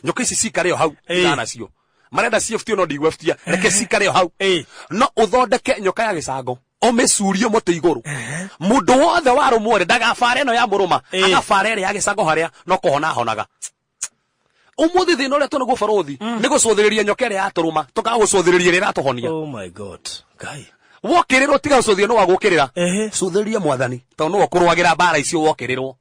Nyoka ici cikare o hau, tigana nacio. Marenda ciebutio no ndigwebutia, reke cikare o hau. No ũthondeke nyoka ya gĩcango, ũmĩcurie mũtĩ igũrũ. Mũndũ wothe warũmwo rĩ, ndagabare ĩno ya mũrũma, agabare ĩrĩa ya gĩcango harĩa no kũhona ahonaga. Ũmũthĩ thĩna ũrĩa twĩnaguo barũthi, nĩ gũcũthĩrĩria nyoka ĩrĩa yatũrũma, tũkaga gũcũthĩrĩria ĩrĩa ĩratũhonia. Oh my God. Ngai. Wokĩrĩrwo tiga gũcũthĩrĩria nĩ wagũkĩrĩra. Cũthĩrĩria mwathani, tondũ nĩwe ũkũrũagĩra mbara icio wokĩrĩrwo.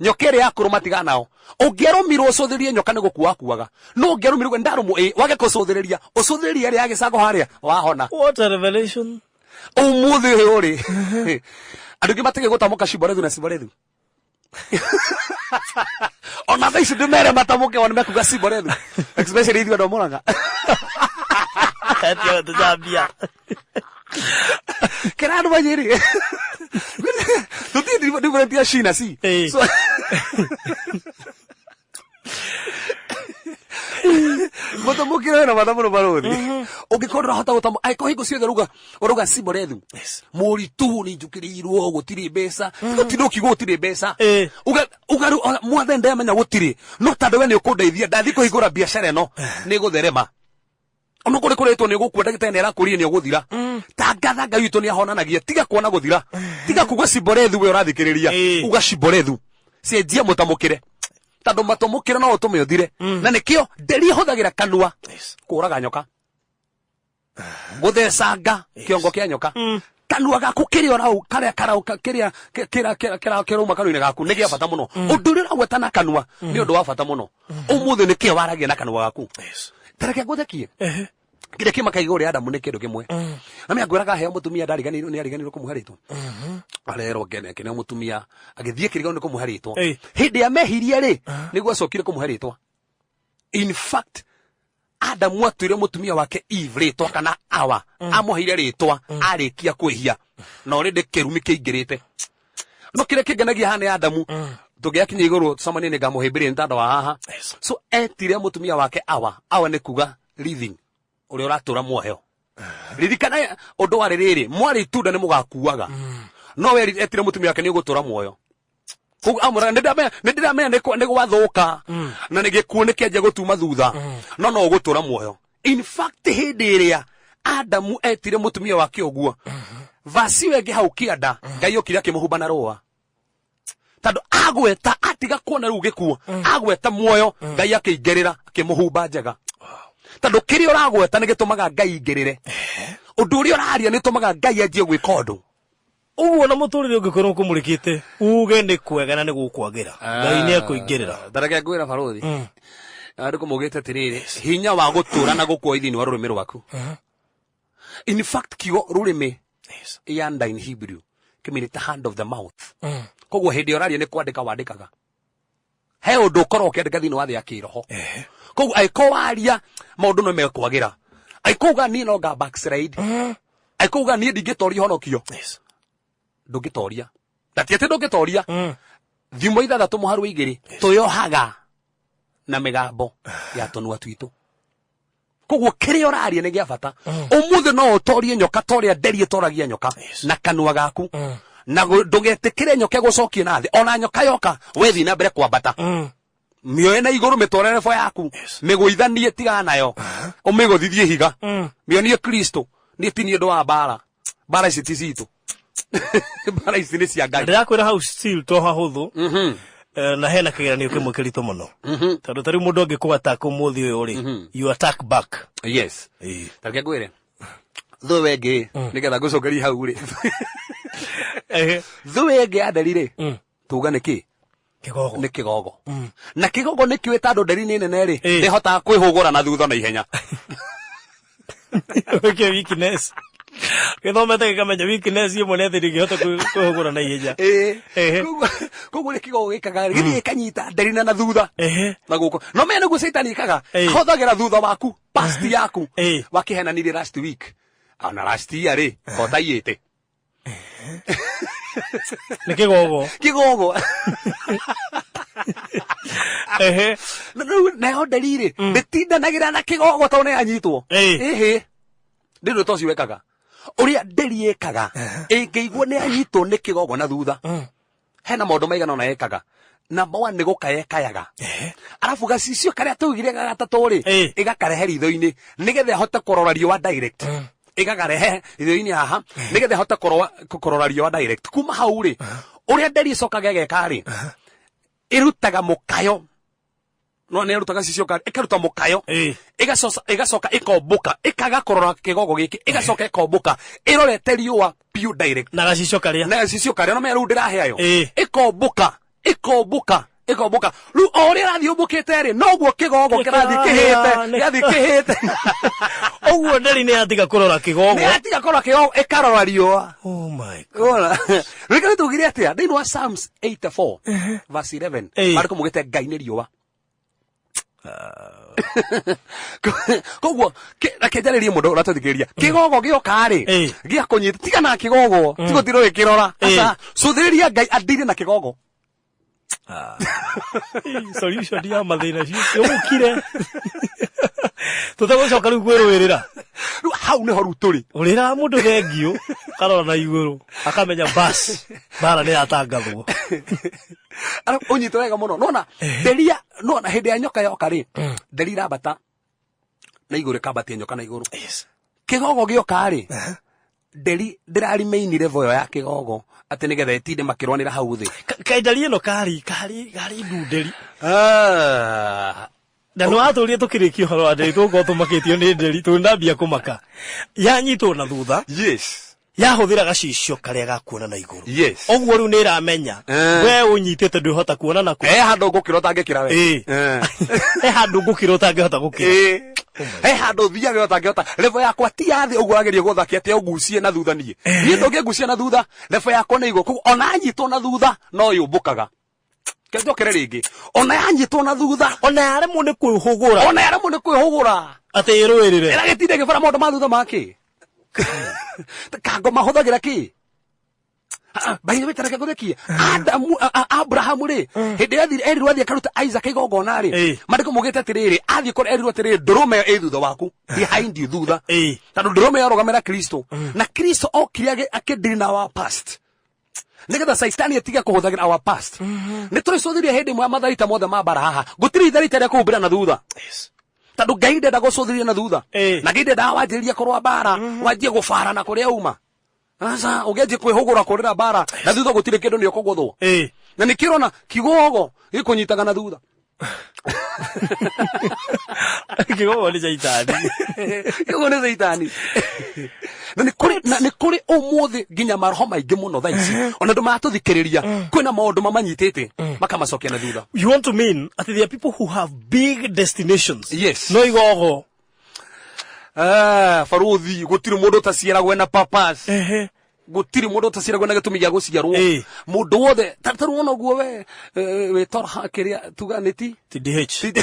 Nyoka ĩrĩa yakũrũma tiga nao. Ũngĩarũmirwo ũcũthĩrĩrie nyoka nĩ gũkua wakuaga. No ũngĩarũmirwo ndarũmwo, wage kũcũthĩrĩria, ũcũthĩrĩrie ĩrĩa ya gĩcango harĩa, wahona. What a revelation. Ũmũthĩ ũyũ rĩ, andũ aingĩ matige gũtamũka Shiborethu na Siborethu. Ona thaa ici ndĩmere matamũke one mekuga Siborethu. Especially ithuĩ andũ a Murang'a. Ati tũcambia. Kĩra andũ manyĩrĩ. Tũtirĩ different ya shi na si. So, mũtamũkĩre wĩna bata mũno barũthi. Ũngĩkorwo ndũrahota gũtamũ, angĩkorwo hingo ciothe ũrauga Siborethu. Mũritũ nĩ njũkĩrĩirwo, gũtirĩ mbeca. Gũtirĩ ũkiuga gũtirĩ mbeca. Uga rĩu, ona mwathani ndamenya gũtirĩ. No tondũ we nĩ ũkũndeithia, ndathiĩ kũhingũra biacara ĩno, nĩ ĩgũtherema. Ona kũrĩ kũrĩtwo nĩ ũgũkua, ndagĩtarĩ nĩ arakũrire nĩ ũgũthira. Tangatha Ngai witũ nĩ ahonanagia, tiga kuona gũthira. Tiga kuga Siborethu we ũrathikĩrĩria. Uga Siborethu. Cenjia mũtamũkĩre. Tondũ matamũkĩre no ũtũme ũthire. Na nĩkĩo nderi ĩhũthagĩra kanua kũraga nyoka. Gũthecanga kĩongo kĩa nyoka. Kanua gaku kĩrĩa ũrau, karĩa karau, kĩrĩa, kĩrĩa, kĩrĩa, kĩrĩa kĩrauma kanua-inĩ gaku nĩ gĩa bata mũno. Ũndũ ũrĩa ũragweta na kanua nĩ ũndũ wa bata mũno. Ũmũthĩ nĩ kĩo waragia na kanua gaku. Tareke ngũthekie. Kĩrĩa kĩmakagia igũrũ rĩa Adamu nĩ kĩndũ kĩmwe. Na mimi ngwĩraga heo mũtumia ndariganĩirwo, nĩ ariganĩirwo kũmũhe rĩtwa. Arerwo ngene akĩneo mũtumia, agĩthiĩ kĩriganĩrwo nĩ kũmũhe rĩtwa. Hĩndĩ ya mehirie rĩ, nĩguo acokire kũmũhe rĩtwa. In fact, Adamu atuire mũtumia wake Eve rĩtwa kana Awa, amũheire rĩtwa arĩkia kwĩhia. Na already kĩrumi kĩingĩrĩte. No kĩrĩa kĩngenagia haha nĩ Adamu, tũngĩakinya igũrũ tũcemanie nĩ ngamũhĩmbĩria nĩ tondũ wa haha. So etire mũtumia wake Awa. Awa nĩ kuga living, ũrĩa ũratũra muoyo. Ririkana ũndũ warĩ rĩrĩ, mwarĩ itunda nĩ mũgakuaga. No we etire mũtumia wake nĩ ũgũtũra muoyo. Koguo amwĩraga, nĩ ndĩramenya, nĩ ndĩramenya nĩ gwathũka, na nĩ gĩkuũ nĩ kĩanjia gũtuma thutha, no no ũgũtũra muoyo. In fact, hĩndĩ ĩrĩa Adamu etire mũtumia wake ũguo, vasi ĩyo ĩngĩ hau kĩanda, Ngai okire akĩmũhumba na rũa. Tondũ agweta, atiga kuona rĩu gĩkuũ, agweta muoyo, Ngai akĩingĩrĩra, akĩmũhumba njega. Tondũ kĩrĩa ũragweta nĩ gĩtũmaga Ngai ingĩrĩre. Ũndũ ũrĩa ũraria nĩ ũtũmaga Ngai anjie gwĩka ũndũ. Ũguo na mũtũrĩre ũngĩkorwo kũmũrĩkĩte, uge nĩ kwega na nĩ gũkwagĩra. Ngai nĩ ekũingĩrĩra. Tareke ngwĩra barũthi. Andũ kũmũgĩte atĩrĩrĩ, hinya wa gũtũra na gũkua thĩinĩ wa rũrĩmĩ rwaku. In fact, kiugo rũrĩmĩ Yanda in Hebrew kĩmĩrĩte hand of the mouth. Koguo hĩndĩ ĩrĩa ũraria nĩ kwandĩka wandĩkaga, he ũndũ ũkorwo ũkĩandĩka thĩinĩ wa thĩ ya kĩroho. Koguo angĩkorwo waria, maũndũ no mekwagĩra. Angĩkorwo uga niĩ no nga backslide, angĩkorwo uga niĩ ndingĩtoria honokio, ndũngĩtoria. Na ti atĩ ndũngĩtoria. Thimo 6 mũharu wa 2, tũyohaga na mĩgambo ya tũnua twitũ. Koguo kĩrĩa ũraria nĩ gĩa bata. Ũmũthĩ no ũtorie nyoka ta ũrĩa nderi ĩtoragia nyoka na kanua gaku, na ndũgetĩkĩre nyoka ĩgũcokie na thĩ. Ona nyoka yoka, we thiĩ na mbere kwambata, mĩoe na igũrũ, mĩtware rebo yaku, mĩgũithanie, tigana nayo, ũmĩgũthithie ihiga, mĩonie Kristo. Niĩ ti niĩ ũndũ wa mbara, mbara ici ti citũ, mbara ici nĩ cia Ngai. Ndĩrakwĩra hau still to hahũthũ. Na hena kĩgeranio kĩmwe kĩritũ mũno, tondũ ta rĩu mũndũ angĩkũ attack ũmũthĩ ũyũ rĩ, you attack back. Yes, tareke ngwĩre, thũ ĩyo ĩngĩ, nĩgetha ngũcokerie hau rĩ, thũ ĩyo ĩngĩ ya nderi rĩ, tuga nĩ kĩ? Kĩgogo. Nĩ kĩgogo. Na kĩgogo nĩ kĩũĩ tondũ nderi nĩ nene rĩ, ndĩhotaga kwĩhũgũra na thutha na ihenya. Gĩkĩ weakness gĩthomete gĩkamenya weakness ĩmwe nĩ atĩ ndĩngĩhota kwĩhũgũra na ihenya. Koguo rĩ, kĩgogo gĩkaga rĩ, gĩthiĩ gĩkanyita nderi na thutha na gũkũ no menya nĩguo caitani ĩkaga. Ahũthagĩra thutha waku, past yaku. Wakĩhenanirie last week, ona last year rĩ, kotaiyĩte. Nĩ kĩgogo. Kĩgogo. Na rĩu nayo nderi rĩ, ndĩtindanagĩra na kĩgogo tondũ nĩ yanyitwo. Ĩhĩ, ndĩrĩ ta ũcio wekaga. Ũrĩa nderi ĩkaga ĩngĩigua nĩ yanyitwo nĩ kĩgogo na thutha, hena maũndũ maigana ũna ĩkaga. Number one, nĩ gũkaya ĩkayaga, arabu gacicio karĩa tũugire ga gatatũ rĩ, ĩgakarehe ritho-inĩ nĩgetha ĩhote kũrora riũa direct. Ĩgakarehe ritho-inĩ haha nĩgetha ĩhote kũrora riũa direct. Kuma hau rĩ, ũrĩa nderi ĩcokaga ĩgeka rĩ, ĩrutaga mũkayo. No nĩ ĩrutaga cicio ka ĩkaruta mũkayo. Ĩgacoka ĩkombũka, ĩkaga kũrora kĩgogo gĩkĩ, ĩgacoka ĩkombũka ĩrorete riũa piũ direct. Na gacicio karĩa. Na cicio karĩa no menya rĩu ndĩrahe ayo. Ĩkombũka, ĩkombũka, ĩkombũka. Rĩu o ũrĩa ĩrathiĩ ũmbũkĩte rĩ, noguo kĩgogo kĩrathiĩ kĩhĩte, kĩrathiĩ kĩhĩte. Ũguo nderi nĩ yatiga kũrora kĩgogo. Nĩ yatiga kũrora kĩgogo, ĩkarora riũa. Oh my God. Wona rĩngĩ nĩ tugire atĩa thĩinĩ wa Psalms 84 verse 11? Marĩkũ mugĩte Ngai nĩ riũa. Koguo reke njarĩrie mũndũ ũratũthikĩrĩria. Kĩgogo gĩoka rĩ, gĩa kũnyita, tiga na kĩgogo, tiga ũtirwo ũgĩkĩrora. Aca, cũthĩrĩria Ngai andire na kĩgogo. Solution ya mathĩna ciũkire tũtagũcoka rĩu kwĩrũĩrĩra. Rĩu hau nĩho rĩu tũrĩ. Ũrĩraga mũndũ thengiũ, karora na igũrũ akamenya bas mbara nĩ yatangathwo. Arabu ũnyite wega mũno, nona nderia, nona hĩndĩ ya nyoka yoka rĩ, nderi irambata na igũrũ, ĩkambatia nyoka na igũrũ. Kĩgogo gĩoka rĩ, nderi ndĩrarimaini level ĩyo ya kĩgogo atĩ nĩgetha ĩtinde makĩrwanĩra hau thĩ. Kaĩ ndari ĩno karĩ karĩ karĩ ndunderi? Ah, Na nĩ watũrie tũkĩrĩkia ũhoro wa nderi, tũgũkorwo tũmakĩtio nĩ nderi tondũ ndambia kũmaka yanyitwo na thutha. Yahũthĩra gacicio karĩa gakuona na igũrũ. Ũguo rĩu nĩ ĩramenya we ũnyitĩte ndwĩhota kuona na He handũ ngũkĩra ũtangĩkĩra we. He handũ ngũkĩra ũtangĩhota gũkĩra. He handũ thiaga ũtangĩhota. Level yakwa ti ya thĩ ũguo wageria gũthakia atĩ ũgucie na thutha. Niĩ ndũngĩngucia na thutha, level yakwa nĩ igũrũ. Koguo ona anyitwo na thutha no yũmbũkaga. Kenjokere rĩngĩ, ona yanyitwo na thutha, ona yaremwo nĩ kwĩhũgũra, ona yaremwo nĩ kwĩhũgũra atĩ ĩrũĩrĩre, ĩragĩtinda ĩgĩbara maũndũ ma thutha makĩ kango mahũthagĩra kĩ. By the way, tareke ngũthekie. Adamu, Abrahamu rĩ, hĩndĩ ĩrĩa athire erirwo athiĩ akaruta Isaac igongona rĩ, mandĩko maugĩte atĩrĩrĩ, athiĩ kũrĩa erirwo atĩrĩrĩ, ndũrũme ĩyo ĩ thutha waku, behind you, thutha, tondũ ndũrũme ĩyo arũgamĩra Kristo, na Kristo okire akĩdeal na our past nigetha caitani atige kũhũthagĩra our past. Nĩ tũrĩcũthĩria hĩndĩ ĩmwe ya matharita mothe ma mbara haha. Gũtirĩ itharita rĩa kũhumbĩra na thutha, tondũ Ngai ndenda gũcũthĩria na thutha. Na Ngai ndendaga wanjĩrĩria kũrũa mbara wanjie gũbara na kũrĩa uma. Aca, ũngĩanjie kwĩhũgũra kũrĩra mbara na thutha, gũtirĩ kĩndũ, nĩ ũkũgũthwo. Na nĩ kĩrona kigogo gĩkũnyitaga na thutha. Kĩgogo nĩ caitani. Kigogo nĩ caitani. Na nĩ kũrĩ ũmũthĩ nginya maroho maingĩ mũno thaa ici, ona andũ maratũthikĩrĩria, kwĩna maũndũ mamanyitĩte makamacokia na thutha. You want to mean atĩ there are people who have big destinations? Yes. No igogo. Ah, baruthi, gũtirĩ mũndũ ũtaciaragwo ena purpose. Gũtirĩ mũndũ ũtaciaragwo na gĩtũmi gĩa gũciarwo. Mũndũ wothe ta rĩu ona ũguo we wĩ Torha kĩrĩa tuga nĩ ti TDH.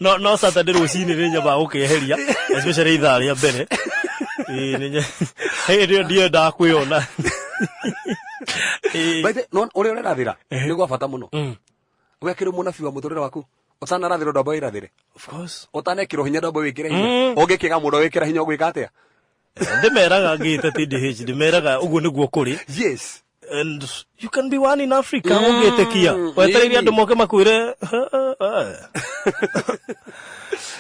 No Saturday rũcinĩ nĩ nyambaga gũkĩeheria, especially ithaa rĩa mbere. Ĩĩ, hĩndĩ ĩyo ndiendaga kwĩona. Ĩĩ. By the no ũrĩa ũrerathĩra nĩ gwa bata mũno. Wekĩrwo mũnabii wa mũtũrĩre waku, ũtanarathĩrwo ndwamba wĩrathĩre. Of course. Ũtanekĩrwo hinya ndwamba wĩkĩre hinya. Ũngĩkĩga mũndũ wĩkĩra hinya ũgwĩka atĩa? Ndĩmeraga ngĩte TDH, ndĩmeraga ũguo nĩguo kũrĩ. And you can be one in Africa ũngĩtĩkia. Wetereire andũ moke makwĩre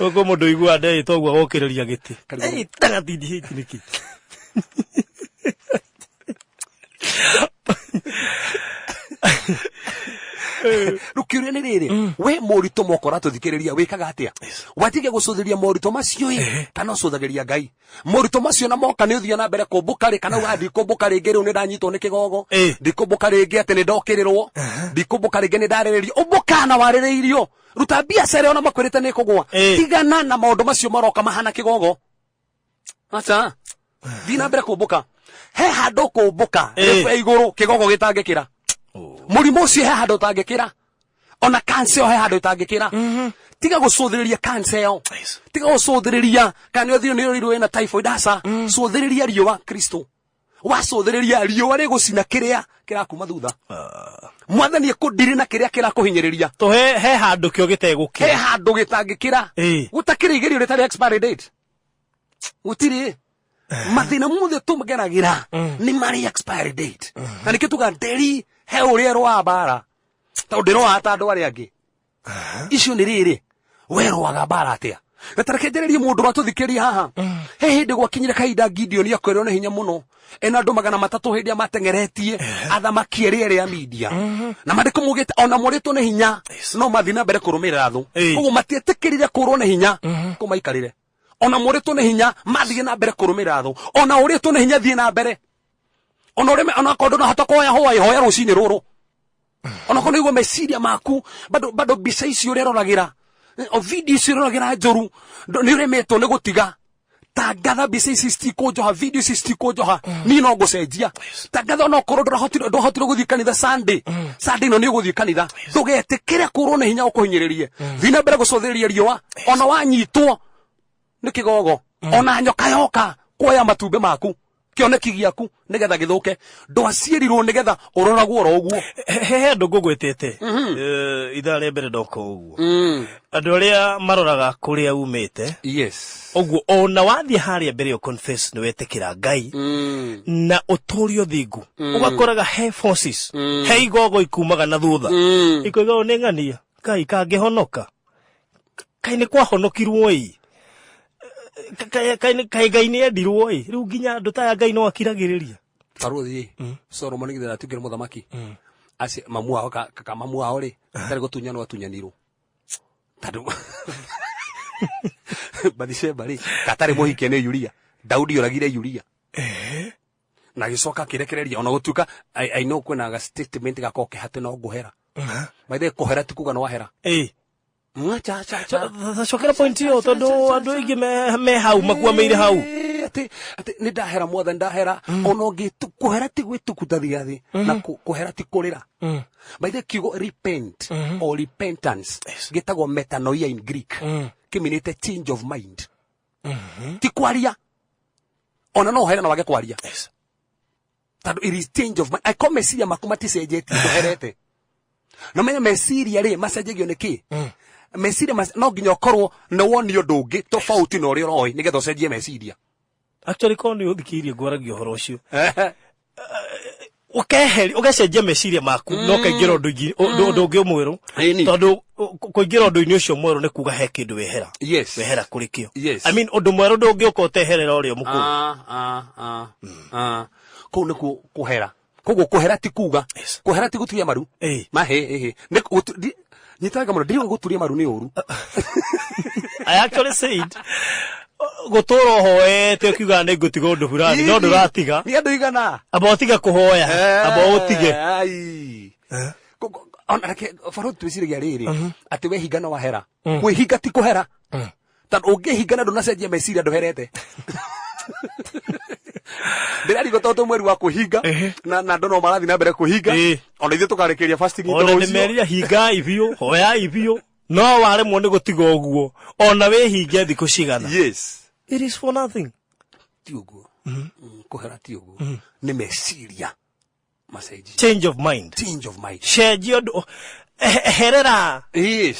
Ũguo mũndũ ũiguaga ndeĩtwo ũguo agokĩrĩria gĩtĩ. Karibu. Ei, taga TDH nĩkĩ? Rĩu kĩũria nĩ rĩrĩ, we moritũ moka ũratũthikĩrĩria wĩkaga atĩa? Watiga gũcũthĩria moritũ macio ĩ, kana ũcũthagĩria Ngai? Moritũ macio na moka nĩ ũthiĩ na mbere kũmbũka rĩ, kana uga ndikũmbũka rĩngĩ, rĩu nĩ ndanyitwo nĩ kĩgogo, ndikũmbũka rĩngĩ atĩ nĩ ndokĩrĩrwo, ndikũmbũka rĩngĩ nĩ ndarĩrĩrio. Ũmbũka na warĩrĩirio, ruta biacara ona makwĩrĩte nĩ kũgwa. Tigana na maũndũ macio maroka mahana kĩgogo. Aca, thiĩ na mbere kũmbũka. He handũ kũmbũka rĩu igũrũ kĩgogo gĩtangĩkĩra. Mũrimũ ũcio he handũ ũtangĩkĩra. Ona cancer ĩyo he handũ ĩtangĩkĩra. Tiga gũcũthĩrĩria cancer ĩyo. Tiga gũcũthĩrĩria kana nĩ ũthiĩ nĩ ũrirwo wĩna typhoid, aca. Cũthĩrĩria riũa Kristo. Wacũthĩrĩria riũa rĩgũcina kĩrĩa kĩrakuma thutha. Mwathani ekũndiri na kĩrĩa kĩrakũhinyĩrĩria. To he handũ kĩo gĩtegũkĩra. He handũ gĩtangĩkĩra. Gũtakĩrĩ igerio rĩtarĩ expiry date. Gũtirĩ. Mathĩna mothe tũgeragĩra nĩ marĩ expiry date. Na nĩkĩo tuga nderi he ũrĩa ĩrũaga mbara. Tondũ ndĩrũaga ta andũ arĩa angĩ. Icio nĩ rĩrĩ, we rũaga mbara atĩa? Na ta reke njarĩrie mũndũ ũratũthikĩrĩria haha. He hĩndĩ gwakinyire kahinda Gideoni akorirwo nĩ hinya mũno. Ena andũ 300 hĩndĩ ĩrĩa mateng'eretie athamaki erĩ erĩ a Midia. Na maandĩko maugĩte ona morĩtwo nĩ hinya, no mathiĩ na mbere kũrũmĩrĩra thũ. Koguo matietĩkĩrire kũrwo nĩ hinya kũmaikarĩre. Ona morĩtwo nĩ hinya, mathiĩ na mbere kũrũmĩrĩra thũ. Ona ũrĩtwo nĩ hinya, thiĩ na mbere. Ona ũrĩme, ona okorwo ndũnahota kuoya hwaĩ, hoya rũcinĩ rũrũ. Ona okorwo nĩguo meciria maku, bado mbica icio ũreroragĩra, o video icio ũreroragĩra njũru, nĩ ũremetwo nĩ gũtiga. Tangatha mbica ici citikũnjoha, video ici citikũnjoha, niĩ no ngũcenjia. Tangatha ona okorwo ndũrahotire gũthiĩ kanitha Sunday, Sunday ĩno nĩ ũgũthiĩ kanitha. Ndũgetĩkĩre kũrwo nĩ hinya ũkũhinyĩrĩrie. Thiĩ na mbere gũcũthĩrĩria riũa, ona wanyitwo nĩ kĩgogo, ona nyoka yoka kuoya matumbĩ maku, kĩoneki gĩaku nĩgetha gĩthũke. Ndwaciĩrirwo nĩgetha ũroragwo oro ũguo. He andũ ngũgwĩtĩte, ithaa rĩa mbere ndoka ũguo. Andũ arĩa maroraga kũrĩa umĩte. Ũguo ona wathiĩ harĩa mbere ũ confess nĩ wetĩkĩra Ngai na ũtũrie ũthingu. Ũgakoraga he forces, he igogo ikumaga na thutha. Ikoiga ũũ nĩ ng'ania, Ngai kangĩhonoka. Kaĩ nĩ kwahonokirwo ĩ. Kaĩ Ngai nĩ endirwo ĩ. Rĩu nginya andũ ta aya Ngai no akiragĩrĩria. Barũthi, Solomon githĩ ndatuĩkire mũthamaki. Acio, mamu wao ka mamu wao rĩ, atarĩ gũtunyanwo atunyanirwo. Tondũ Bathsheba rĩ, katarĩ mũhikie nĩ Uria. Daudi oragire Uria. Na agĩcoka akĩrekereria, ona gũtuĩka, I know kwĩna ga statement gakoragwo ke hatĩ no ngũhera. By the way, kũhera ti kuga nĩ wahera. Acha, acha, acha. Cokera point ĩyo tondũ andũ aingĩ me hau makwamĩire hau. Atĩ nĩ ndahera mwathani, ndahera. Ona ũngĩ kũhera ti gwĩtukuta thiathi, na kũhera ti kũrĩra. By the way, kiugo repent or repentance gĩtagwo metanoia in Greek. Kĩminĩte change of mind. Ti kwaria. Ona no ũhere na wage kwaria. Tondũ it is change of mind. Angĩkorwo meciria maku maticenjetie, ndũherete. Na menya meciria rĩ, macenjagio nĩ kĩ? Meciria no nginya ũkorwo nĩ wonio ũndũ ũngĩ tofauti na ũrĩa ũroĩ, nĩgetha ũcenjie meciria. Actually, korwo nĩ ũthikĩrĩirie ngwaragia ũhoro ũcio. Ũgecenjia meciria maku, no ũkaingĩra ũndũ ũngĩ mwerũ. Tondũ kũingĩra ũndũ-inĩ ũcio mwerũ nĩ kuga he kĩndũ wehera. Wehera kũrĩ kĩo. I mean, ũndũ mwerũ ndũngĩũka ũteherera ũrĩa mũkũrũ. Kũu nĩkuo kũhera. Koguo kũhera ti kuga. Kũhera ti gũturia maru. Ma, he, he, he. Nĩ gũtu-, ndi-, nyita wega mũno, ndiriuga gũturia maru nĩ ũru. I actually said, gũtũra ũhoete ũkiuga nĩ ngũtiga ũndũ fulani, no ndũratiga. Nĩ andũ igana. Amba ũtige kũhoya, amba ũtige. Ai. Ona reke, Barũthi, twĩciragia rĩrĩ, atĩ wehinga no wahera. Kwĩhinga ti kũhera. Tondũ ũngĩhinga na ndũnacenjia meciria ndũherete. Ndĩrarigwo tondũ mweri wa kwĩhinga na andũ no marathiĩ na mbere kwĩhinga. Ona ithuĩ tũkarĩkĩria fasting itũ Ona rũciũ. nĩmerire hingai biũ, hoyai biũ, no waremwo nĩ gũtiga ũguo ona wĩhinge thikũ cigana. Yes. It is for nothing. Ti ũguo. Kũhera ti ũguo. Nĩ meciria macenjie. Change of mind. Change of mind. Cenjia ũndũ, herera. Yes.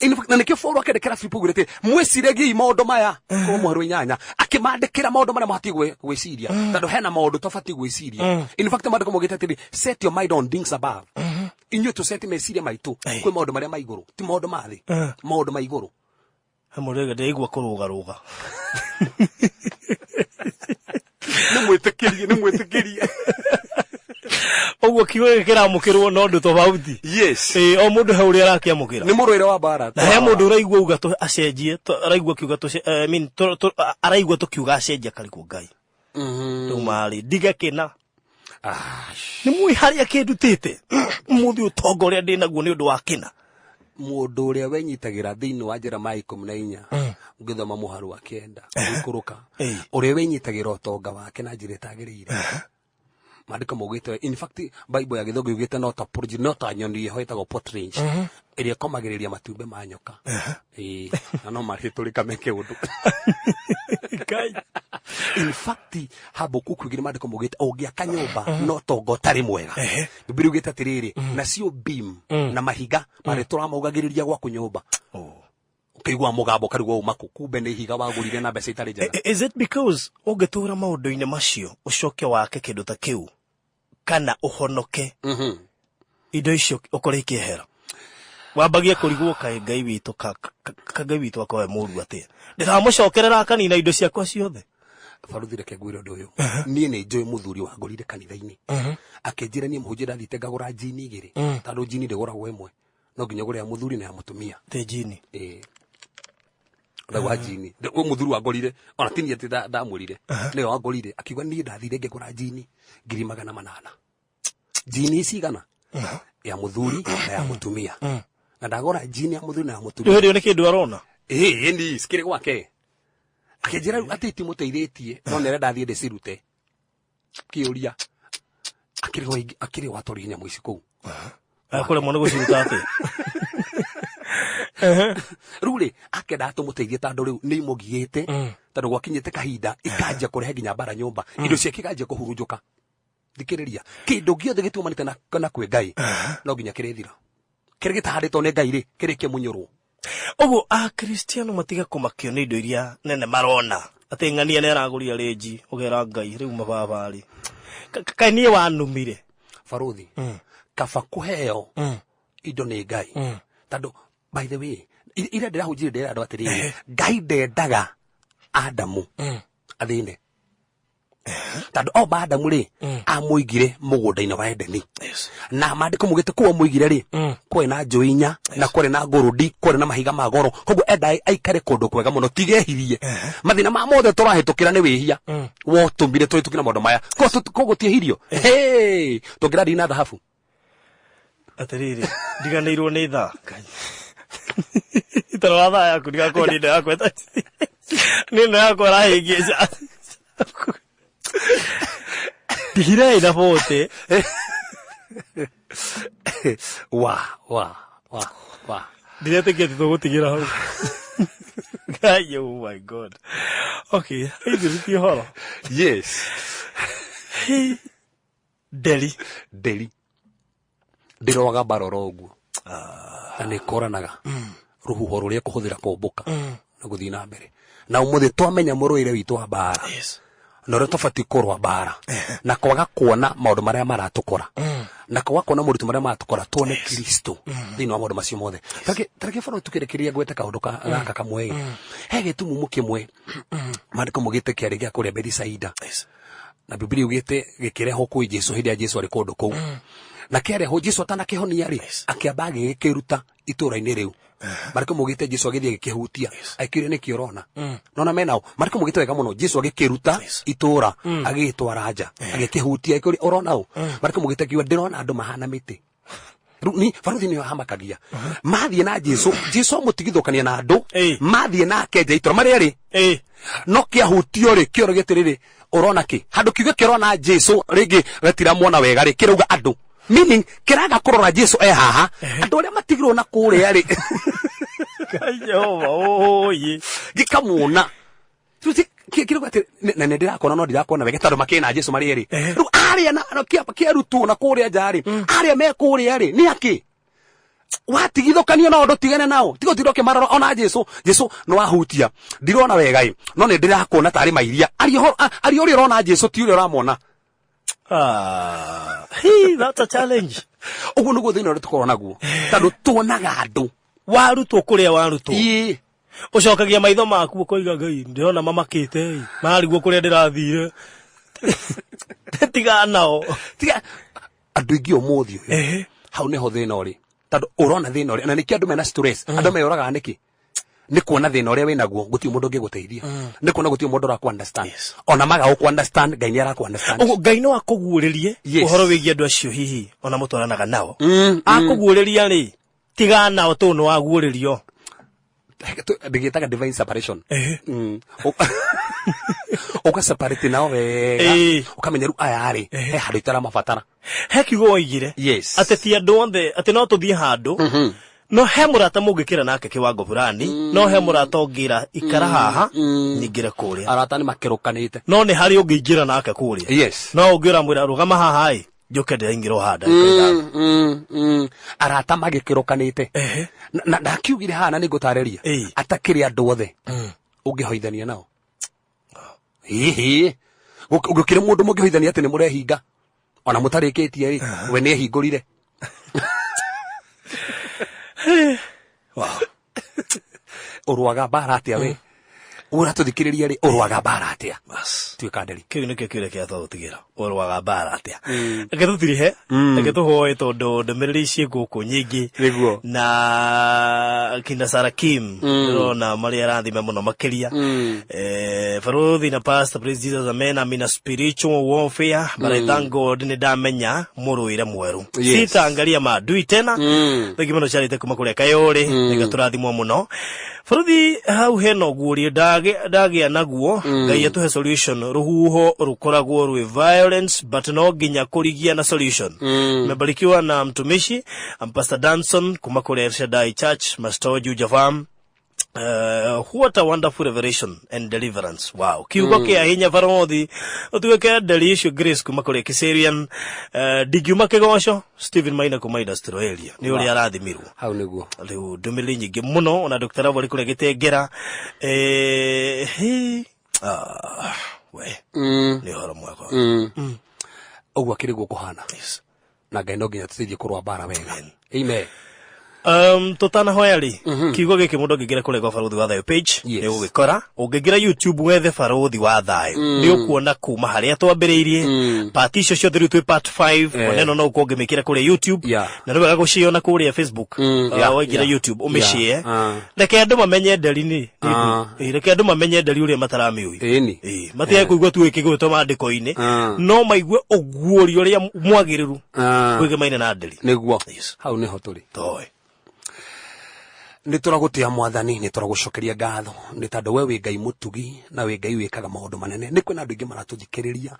In fact, na nĩkĩo Paul akĩandĩkĩra Filipo augire atĩ mwĩciragiei maũndũ maya kuma mũhari wa 8, akĩmandĩkĩra maũndũ marĩa mabatiĩ gwĩciria, tondũ hena maũndũ tũbatiĩ gwĩciria. In fact, maandĩko maugĩte atĩrĩ, set your mind on things above. Inyuĩ tũceti meciria maitũ kwĩ maũndũ marĩa ma igũrũ, ti maũndũ ma thĩ, maũndũ ma igũrũ. He mũndũ ũrĩa ndĩraigua kũrũgarũga. Nĩ mwĩtĩkĩrie, nĩ mwĩtĩkĩrie. Ũguo kiugo gĩkĩ kĩramũkĩrwo na ũndũ tofauti. Yes. Ĩĩ, o mũndũ he ũrĩa arakĩamũkĩra. Nĩ mũrũĩre wa mbara. Na he mũndũ ũraigua uga acenjie, araigua kiuga I mean, araigua tũkiuga acenjie akarigwo Ngai. Rĩu marĩ, ndige kĩna. Nĩ mũĩ harĩa kĩndutĩte. Mũthĩ ũtonga ũrĩa ndĩ naguo nĩ ũndũ wa kĩna. Mũndũ ũrĩa wenyitagĩra thĩinĩ wa Jeremiah 14, ũngĩthoma mũhari wa 9, ũgĩikũrũka. Ũrĩa wenyitagĩra ũtonga wake na njĩra ĩtagĩrĩire. Maandĩko maugĩte, in fact, Bible ya Gĩthũngũ yugĩte no ta porridge, no ta nyoni ĩho ĩtagwo partridge, ĩrĩa ĩkomagĩrĩria matumbĩ ma nyoka. Ĩĩ, na no marĩtũrĩka meke ũndũ. Ngai. In fact, Habakuku igĩrĩ maandĩko maugĩte, ũngĩaka nyũmba, no tonga ũtarĩ mwega. Bibilia yugĩte atĩrĩrĩ, nacio beam na mahiga marĩtũraga maugagĩrĩria gwaku nyũmba. Ũkaigua mũgambo ũkarigwo uma kũ, kumbe nĩ ihiga wagũrire na mbeca itarĩ njega. Is it because ũngĩtũra maũndũ-inĩ macio ũcoke wake kĩndũ ta kĩu kana ũhonoke indo icio ũkore ikĩehera, wambagie kũrigwo kaĩ Ngai witũ ka Ngai witũ akorwo e mũũru atĩa, ndĩramũcokerera akanina indo ciakwa ciothe. Baruthi, reke ngwĩre ũndũ ũyũ. Niĩ nĩ njũĩ mũthuri wangorire kanitha-inĩ akĩnjĩra niĩ mũhunjia ndathiĩte ngagũra njini igĩrĩ, tondũ njini ndĩgũragwo ĩmwe, no nginya ũgũre ya mũthuri na ya mũtumia. Te njini. Ĩĩ. Ndagwa njini. Ũyũ mũthuri wangorire, ona ti niĩ atĩ ndamwĩrire, nĩwe wangorire, akiuga niĩ ndathire ngĩgũra njini ngiri magana manana. Njini cigana? Ya mũthuri na ya mũtumia. Na ndagũra njini ya mũthuri na ya mũtumia. Rĩu hĩndĩ ĩyo nĩ kĩndũ arona? Ĩĩ, ĩni, cikĩrĩ gwake. Akĩnjĩra rĩu atĩ itimũteithĩtie, no nĩ arenda athiĩ ndĩcirute. Kĩũria. Akĩrĩ watwarire nyamũ ici kũu. Akũremwo nĩ gũciruta atĩa? Rĩu rĩ, akendaga tũmũteithie tondũ rĩu nĩ imũgiĩte, tondũ gwakinyĩte kahinda ikanjia kũrehe nginya mbara nyũmba, indo ciake ikanjia kũhurunjũka. Thikĩrĩria, kĩndũ gĩothe gĩtiumanĩte na kwĩ Ngai, no nginya kĩrĩthira. Kĩrĩa gĩtahandĩtwo nĩ Ngai rĩ, kĩrĩkie mũnyũrwo. Ũguo Akristiano matige kũmakio nĩ indo iria nene marona. Atĩ ng'ania nĩ aragũria rĩnji, ũgera Ngai rĩu mababarĩ. Kaĩ niĩ wanumire? Baruthi, kaba kũheo indo nĩ Ngai. Tondũ, by the way, ira ndĩrahunjire ndĩra andũ atĩrĩrĩ, Ngai ndendaga Adamu athĩne. Tondũ o ba Adamu rĩ, amũigire mũgũnda-inĩ wa Edeni. Na maandĩko maugĩte kũu amũigire rĩ, kwarĩ na njũĩ inya, na kwarĩ na ngũrũndi, kwarĩ na mahiga ma goro. Koguo enda aikare kũndũ kwega mũno, tigehirie. Mathĩna ma mothe tũrahĩtũkĩra nĩ wĩhia. Wotũmire tũhĩtũkĩre maũndũ maya. Koguo tiehirio. Hey, tũngĩrathiĩ na thahabu. Atĩrĩrĩ, ndiganĩirwo nĩ thaa. Tarora thaa yaku, ndigakorwo nĩ ĩno yakwa nĩ ĩno yakwa ĩrahĩngĩca. Ndigirei na bote. Wa, wa, wa, wa. Ndiretĩkia atĩ tũgũtigĩra hau. Ngai, oh my God. Okay, ithuĩ ti ũhoro. Yes. Nderi. Nderi. Ndĩroaga mbarora ũguo. Na nĩ ĩkoranaga. Rũhuho rũrĩa ĩkũhũthĩra kũmbũka. Na gũthiĩ na mbere. Na ũmũthĩ twamenya mũrũĩre witũ wa mbara. Na ũrĩa tũbatiĩ kũrũa mbara. Na kwaga kuona maũndũ marĩa maratũkora. Na kwaga kuona moritũ marĩa maratũkora, tuone Kristo thĩinĩ wa maũndũ macio mothe. Tareke bado tukĩrĩkĩrĩria ngwete kaũndũ gaka kamwe. He gĩtumumu kĩmwe. Maandĩko maugĩte kĩarĩ gĩa kũrĩa Bethisaida. Na Bibilia yugĩte gĩkĩrehwo kwĩ Jesu hĩndĩ ya Jesu arĩ kũndũ kũu. Na kĩarehwo Jesu atanakĩhonia rĩ, akĩamba agĩgĩkĩruta itũũra-inĩ rĩu. Maandĩko maugĩte Jesu agĩthiĩ agĩkĩhutia, akĩũria nĩkĩ ũrona. Nona menao, maandĩko maugĩte wega mũno, Jesu agĩkĩruta itũũra, agĩgĩtwara nja, agĩkĩhutia, akĩũria ũrona ũ? Maandĩko maugĩte akiuga ndĩrona andũ mahana mĩtĩ. Rĩu ni baruthi nĩyo hamakagia mathiĩ na Jesu, Jesu amũtigithũkania na andũ, mathiĩ nake nja itũra marĩ erĩ, no kĩahutio rĩ kĩoro gĩtĩrĩrĩ ũrona kĩ handũ kiuge kĩrona Jesu rĩngĩ gĩtiramuona wega rĩ kĩrauga andũ, meaning kĩraga kũrora Jesu e haha, andũ arĩa matigirwo na kũrĩa rĩ. Ngai Jehova oye. Gĩkamuona. Rĩu kĩrauga atĩ na nĩ ndĩrakona no ndirakuona wega tondũ makĩrĩ na Jesu marĩ erĩ. Rĩu arĩa na kĩarutwo na kũrĩa nja rĩ, arĩa me kũrĩa rĩ nĩ akĩ watigithũkanio nao ndũtigane nao, tiga ũtinde ũkĩmarora. Ona Jesu, Jesu nĩ wahutia ndirona wega ĩ, no nĩ ndĩrakuona tarĩ mairia aria ũrĩa ũrona Jesu ti ũrĩa ũramwona. Ah, hey, that's a challenge. Ũguo nĩguo thĩna ũrĩa tũkoragwo naguo tondũ tuonaga andũ. Warutwo kũrĩa warutwo, ũcokagia maitho maku ũkoiga, Ngai, ndĩrona mamakĩte ĩ, marigwo kũrĩa ndĩrathire, tiga nao. Tiga andũ aingĩ ũmũthĩ ũyũ. Hau nĩho thĩna ũrĩ tondũ ũrona thĩna ũrĩa na nĩkĩo andũ mena stress, andũ meyũragaga nĩkĩ? Nĩ kuona thĩna ũrĩa wĩnaguo gũtirĩ mũndũ ũngĩgũteithia, nĩ kuona gũtirĩ mũndũ ũrakũ understand. Ona maga gũkũ understand, Ngai nĩ arakũ understand. Ũguo Ngai no akũguũrĩrie ũhoro wĩgiĩ andũ acio hihi ona mũtwaranaga nao. Akũguũrĩria rĩ, tiga nao tũ nĩ waguũrĩrio. Ndĩgĩtaga divine separation. Ũga separate nao wega, ũkamenya rĩu aya rĩ he handũ itaramabatara. He kiugo woigire atĩ ti andũ othe, atĩ no tũthiĩ handũ, no he mũrata mũngĩkĩra nake kĩwango fulani, no he mũrata ũngĩra ikara haha nyingĩre kũrĩa. Arata nĩ makĩrũkanĩte. No nĩ harĩ ũngĩingĩra nake kũrĩa. No ũngĩ ũramwĩra rũgama haha ĩ, njũke ndĩraingĩra o haha ndagĩka 5. Arata magĩkĩrũkanĩte. Na ndakiugire haha na nĩngũtarĩria atakĩrĩ andũ othe ũngĩhoithania nao, hihi gũkĩrĩ mũndũ mũngĩhoithania atĩ nĩ mũrehinga ona mũtarĩkĩtie rĩ, we nĩ ehingũrire. Ũrũaga mbara atĩa we ũratũthikĩrĩria rĩ? Ũrũaga mbara atĩa? Bas. Tuĩka nderi. Kĩu nĩkĩo kĩũria kĩrĩa twagũtigĩra, ũrũaga mbara atĩa? Reke tũtirihe, reke tũhoe tondũ ndũmĩrĩri ciĩ gũkũ nyingĩ. Na kina Sarah Kim ndĩrona marĩ arathime mũno makĩria. Baruthi na Pastor, praise Jesus, amen. I'm in a spiritual warfare, but I thank God nĩ ndamenya mũrũĩre mwerũ. Sitaangalia maadui tena. Thengi mũno carĩte kuma kũrĩa Kayũrĩ, nĩga tũrathimwo mũno. Baruthi, hau hena ũguũrio ndagĩa naguo. Ngai atũhe solution. Rũhuho rũkoragwo rwĩ violence, but no nginya kũrigia na solution. Nimebarikiwa na mtumishi. I'm Pastor Danson kuma kũrĩa El Shaddai Church, Mastoju Javam. What a wonderful revelation and deliverance. Wow, kiugo kĩa hinya barothi ũtuĩke nderi icio. Grace kuma kũrĩa Kiserian, ndingiuma kĩgoco. Stephen Maina kuma industrial area nĩ ũrĩa arathimirwo. Hau nĩguo. Rĩu ndũmĩrĩri nyingĩ mũno, ona Dr. Rabo arĩ kũrĩa Gĩtengera. He, we nĩ ũhoro mwega. Ũguo akĩrĩ guo kũhana. Na Ngai no nginya tũteithie kũrũa mbara wega. Amen. Tũtanahoya rĩ, kiugo gĩkĩ mũndũ angĩingĩra kũrĩa gwa Barũthi wa Thayũ page, nĩ ũgũgĩkora. Ũngĩingĩra YouTube wethe Barũthi wa Thayũ, nĩ ũkuona kuma harĩa twambĩrĩirie part icio ciothe. Rĩu twĩ part 5. Ona ĩno no ũkorwo ũngĩmĩkĩra kũrĩa YouTube. Na nĩ wega gũciona kũrĩa Facebook. Waingĩra YouTube ũmĩshare. Reke andũ mamenye nderi nĩ reke andũ mamenye nderi ũrĩa mataramĩũĩ. Ĩĩ, matige kũigua tu ĩkĩgwĩtwo maandĩko-inĩ, no maigue ũguũrio ũrĩa mwagĩrĩru wĩgemaine na nderi. Nĩguo. Hau nĩho tũrĩ. Toe. Nĩ tũragũtĩa Mwathani, nĩ tũragũcokeria ngatho nĩ tondũ we wĩ Ngai mũtugi na wĩ Ngai wĩkaga maũndũ manene. Nĩ kwĩna andũ aingĩ maratũthikĩrĩria,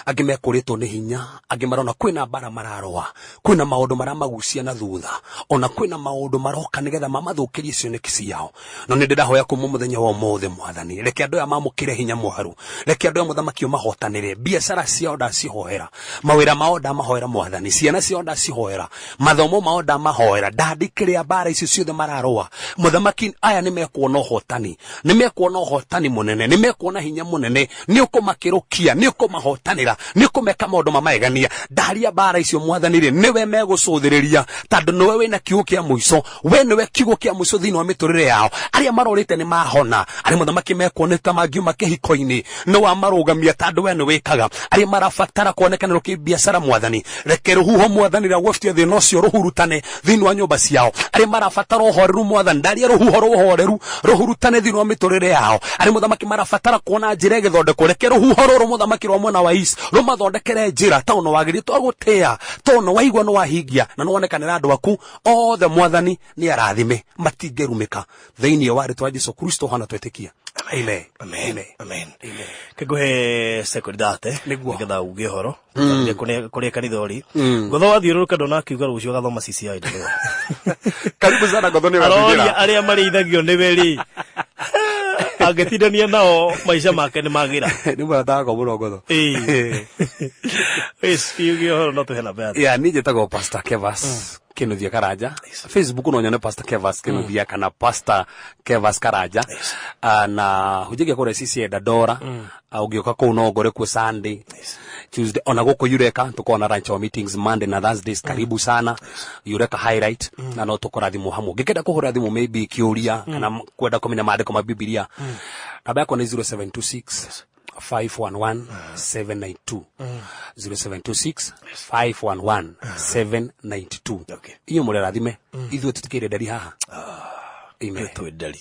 angĩ mekũrĩtwo nĩ hinya, angĩ marona kwĩna mbara mararũa, kwĩna maũndũ maramagucia na thutha, ona kwĩna maũndũ maroka nĩgetha mamathũkĩrie cioneki ciao. No nĩ ndĩrahoya kuma mũthenya wa ũmũthĩ, Mwathani, reke andũ aya mamũkĩre hinya mwerũ, reke andũ aya, mũthamaki, ũmahotanĩre. Biacara ciao ndacihoera, mawĩra mao ndamahoera, Mwathani, ciana ciao ndacihoera, mathomo mao ndamahoera, ndandĩkĩrĩa mbara icio ciothe mararũa. Mũthamaki, aya nĩ mekuona ũhotani, nĩ mekuona ũhotani mũnene, nĩ mekuona hinya mũnene, nĩ ũkũmakĩrũkia, nĩ ũkũmahotanĩra, nĩ ũkũmeka maũndũ ma magegania. Ndaria mbara icio, Mwathani rĩ, nĩwe megũcũthĩrĩria tondũ nĩwe wĩna kiugo kĩa mũico, we nĩwe kiugo kĩa mũico thĩinĩ wa mĩtũrĩre yao. Arĩa marorĩte nĩ mahona, arĩa, mũthamaki, mekuonete mangiuma kĩhiko-inĩ, nĩ wamarũgamia tondũ we nĩ wĩkaga. Arĩa marabatara kuonekanĩrwo kĩbiacara, Mwathani, reke rũhuho, Mwathani, rĩa gwebutia thĩna ũcio rũhurutane thĩinĩ wa nyũmba ciao. Arĩa marabatara ũhoreru, Mwathani. Mwathani, ndaria rũhuho rũhoreru rũhurutane thĩinĩ wa mĩtũrĩre yao. Arĩ mũthamaki marabatara kuona njĩra ĩgĩthondekwo, reke rũhuho rũrũ mũthamaki rwa mwena wa East rũmathondekere njĩra, tondũ nĩ wagĩrĩire twagũtĩa, tondũ nĩ waigua nĩ wahingia na nĩ wonekanĩra andũ aku othe. Mwathani nĩ arathime, matingĩrumĩka thĩinĩ wa rĩtwa Jesu Kristo hana twĩtĩkia. Amen. Amen. Amen. Kĩngũhe sekondi thate. Nĩguo. Nĩgetha uge ũhoro kũrĩa kanitha ũrĩ. Ngotho wathiũrũrũka ndona akiuga rũciũ agathoma CCI ndĩrona. Karibu sana Ngotho, nĩ aroria ũgatwĩra. Arĩa marĩithagio nĩwe rĩ, angĩtindania nao maica make nĩ magĩra. Nĩ mũrata wakwa mũno Ngotho. Ĩĩ. Uge ũhoro no tũhe namba ya thimũ. Ya, niĩ njĩtagwo Pastor Kevas Kinuthia Karanja. Facebook no nyone Pastor Kevas Kinuthia kana Pastor Kevas Karanja. Na hunjagia kũrĩa CCA Dandora. Ũngĩũka kũu no ngore kuo Sunday, Tuesday, ona gũkũ Eureka tũkoragwo na lunch hour meetings Monday na Thursdays. Karibu sana Eureka Highlight, na no tũkũrathimwo hamwe. Ũngĩkenda kũhũra thimũ maybe kĩũria kana kwenda kũmenya maandĩko ma Bibilia, namba yakwa nĩ 0726 511 792, 0726 511 792. Okay. Inyuĩ mũrĩ rathime, ithuĩ tũtikĩrĩ nderi haha. Amen. Twĩ nderi.